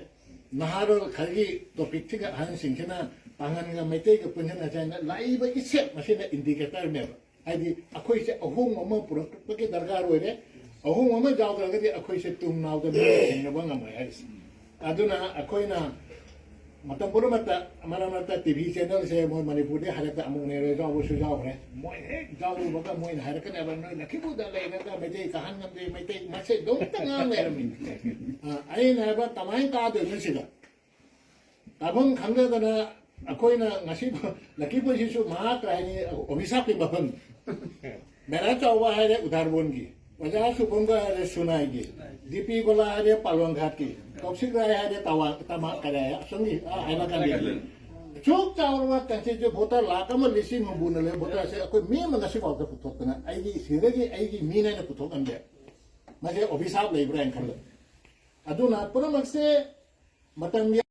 ꯅꯍꯥꯔꯣꯜ ꯈꯔꯒꯤ ꯇꯣꯄꯤꯛꯁꯤꯒ ꯑꯍꯟꯁꯤꯡꯁꯤꯅ ꯄꯥꯡꯒꯟꯒ ꯃꯩꯇꯩꯒ ꯄꯨꯟꯁꯤꯟꯅꯁꯦ ꯍꯥꯏꯅ ꯂꯥꯛꯏꯕ ꯏꯁꯦꯞ ꯃꯁꯤꯅ ꯏꯟꯗꯤꯀꯦꯇꯔꯅꯦꯕ꯫ ꯍꯥꯏꯗꯤ ꯑꯩꯈꯣꯏꯁꯦ ꯑꯍꯣꯡꯕ ꯑꯃ ꯄꯨꯔꯛꯄꯒꯤ ꯗꯔꯀꯥꯔ ꯑꯣꯏꯔꯦ꯫ ꯑꯍꯣꯡꯕ ꯑꯃ ꯌꯥꯎꯗ꯭ꯔꯒꯗꯤ ꯑꯩꯈꯣꯏꯁꯦ ꯇꯨꯡ ꯅꯥꯎꯗ ꯃꯤ ꯊꯦꯡꯅꯕ ꯉꯝꯃꯣꯏ ꯍꯥꯏꯔꯤꯁꯦ꯫ ꯑꯗꯨꯅ ꯑꯩꯈꯣꯏꯅ ꯃꯇꯝ ꯄꯨꯝꯅꯃꯛꯇ, ꯃꯔꯛ ꯃꯔꯛꯇ ꯇꯤ ꯚꯤ ꯆꯦꯅꯦꯜꯁꯦ ꯃꯣꯏ ꯃꯅꯤꯄꯨꯔꯗꯤ ꯍꯥꯏꯔꯛꯇ ꯑꯃꯨꯛ ꯅꯦꯔꯣꯏ ꯌꯥꯎꯕꯁꯨ ꯌꯥꯎꯈ꯭ꯔꯦ꯫ ꯃꯣꯏ ꯍꯦꯛ ꯌꯥꯎꯔꯨꯕꯒ ꯃꯣꯏꯅ ꯍꯥꯏꯔꯛꯀꯅꯦꯕ, "ꯅꯣꯏ ꯂꯛꯈꯤꯄꯨꯔꯗ ꯂꯩꯔꯒ ꯃꯩꯇꯩ ꯀꯥꯍꯟ ꯉꯝꯗꯦ, ꯃꯩꯇꯩ ꯃꯁꯦ ꯑꯗꯨꯝꯇ ꯉꯥꯡ ꯂꯩꯔꯝꯃꯤ"꯫ ꯑ, ꯑꯩꯅ ꯍꯥꯏꯕ, "ꯀꯃꯥꯏꯅ ꯀꯥꯗꯣꯏꯅꯣ ꯁꯤꯗ?" ꯇꯥꯐꯝ ꯈꯪꯗꯗꯅ ꯑꯩꯈꯣꯏꯅ ꯉꯁꯤ ꯂꯛꯈꯤꯄꯨꯔꯁꯤꯁꯨ ꯃꯍꯥꯛ ꯀꯩ ꯍꯥꯏꯅꯤ, ꯑꯣꯐꯤꯁ ꯍꯥꯞꯄꯤ ꯃꯐꯝ꯫ ꯃꯦꯔꯥ ꯆꯥꯎꯕ ꯍꯥꯏꯔꯦ ꯎꯗꯥꯔꯕꯣꯟꯒꯤ, ꯑꯣꯖꯥ ꯁꯨꯕꯝꯒ ꯍꯥꯏꯔꯦ ꯁꯨꯅꯥꯏꯒꯤ, ꯗꯤ ꯄꯤ ꯒꯣꯂꯥ ꯍꯥꯏꯔꯦ ꯄꯥꯂꯣꯟ ꯘꯥꯠꯀꯤ, ꯀꯧꯁꯤꯛ ꯔꯥꯏ ꯍꯥꯏꯔꯦ ꯇꯋꯥꯡ ꯇꯃꯥ ꯀꯔꯤ ꯍꯥꯏ, ꯑꯁꯣꯝꯒꯤ, ꯑꯥ, ꯍꯥꯏꯂꯀꯥꯟꯗꯤ꯫ ꯁꯨꯛ ꯆꯥꯎꯔꯕ ꯀꯟꯁꯇꯤꯇ꯭ꯌꯨ ꯚꯣꯇꯔ ꯂꯥꯈ ꯑꯃ ꯂꯤꯁꯤꯡ ꯍꯨꯝꯐꯨꯅ ꯂꯩꯕ ꯚꯣꯇꯔꯁꯦ ꯑꯩꯈꯣꯏ ꯃꯤ ꯑꯃ ꯉꯁꯤꯐꯥꯎꯗ ꯄꯨꯊꯣꯛꯇꯅ ꯑꯩꯒꯤ ꯁꯤꯗꯒꯤ ꯑꯩꯒꯤ ꯃꯤꯅ ꯑꯩꯅ ꯄꯨꯊꯣꯛꯍꯟꯗꯦ꯫ ꯃꯁꯤ ꯑꯣꯐꯤꯁ ꯍꯥꯞ ꯂꯩꯕ꯭ꯔꯥ ꯍꯥꯏꯅ ꯈꯜꯂꯦ꯫ ꯑꯗꯨꯅ ꯄꯨꯝꯅꯃꯛꯁꯦ ꯃꯇꯝꯒꯤ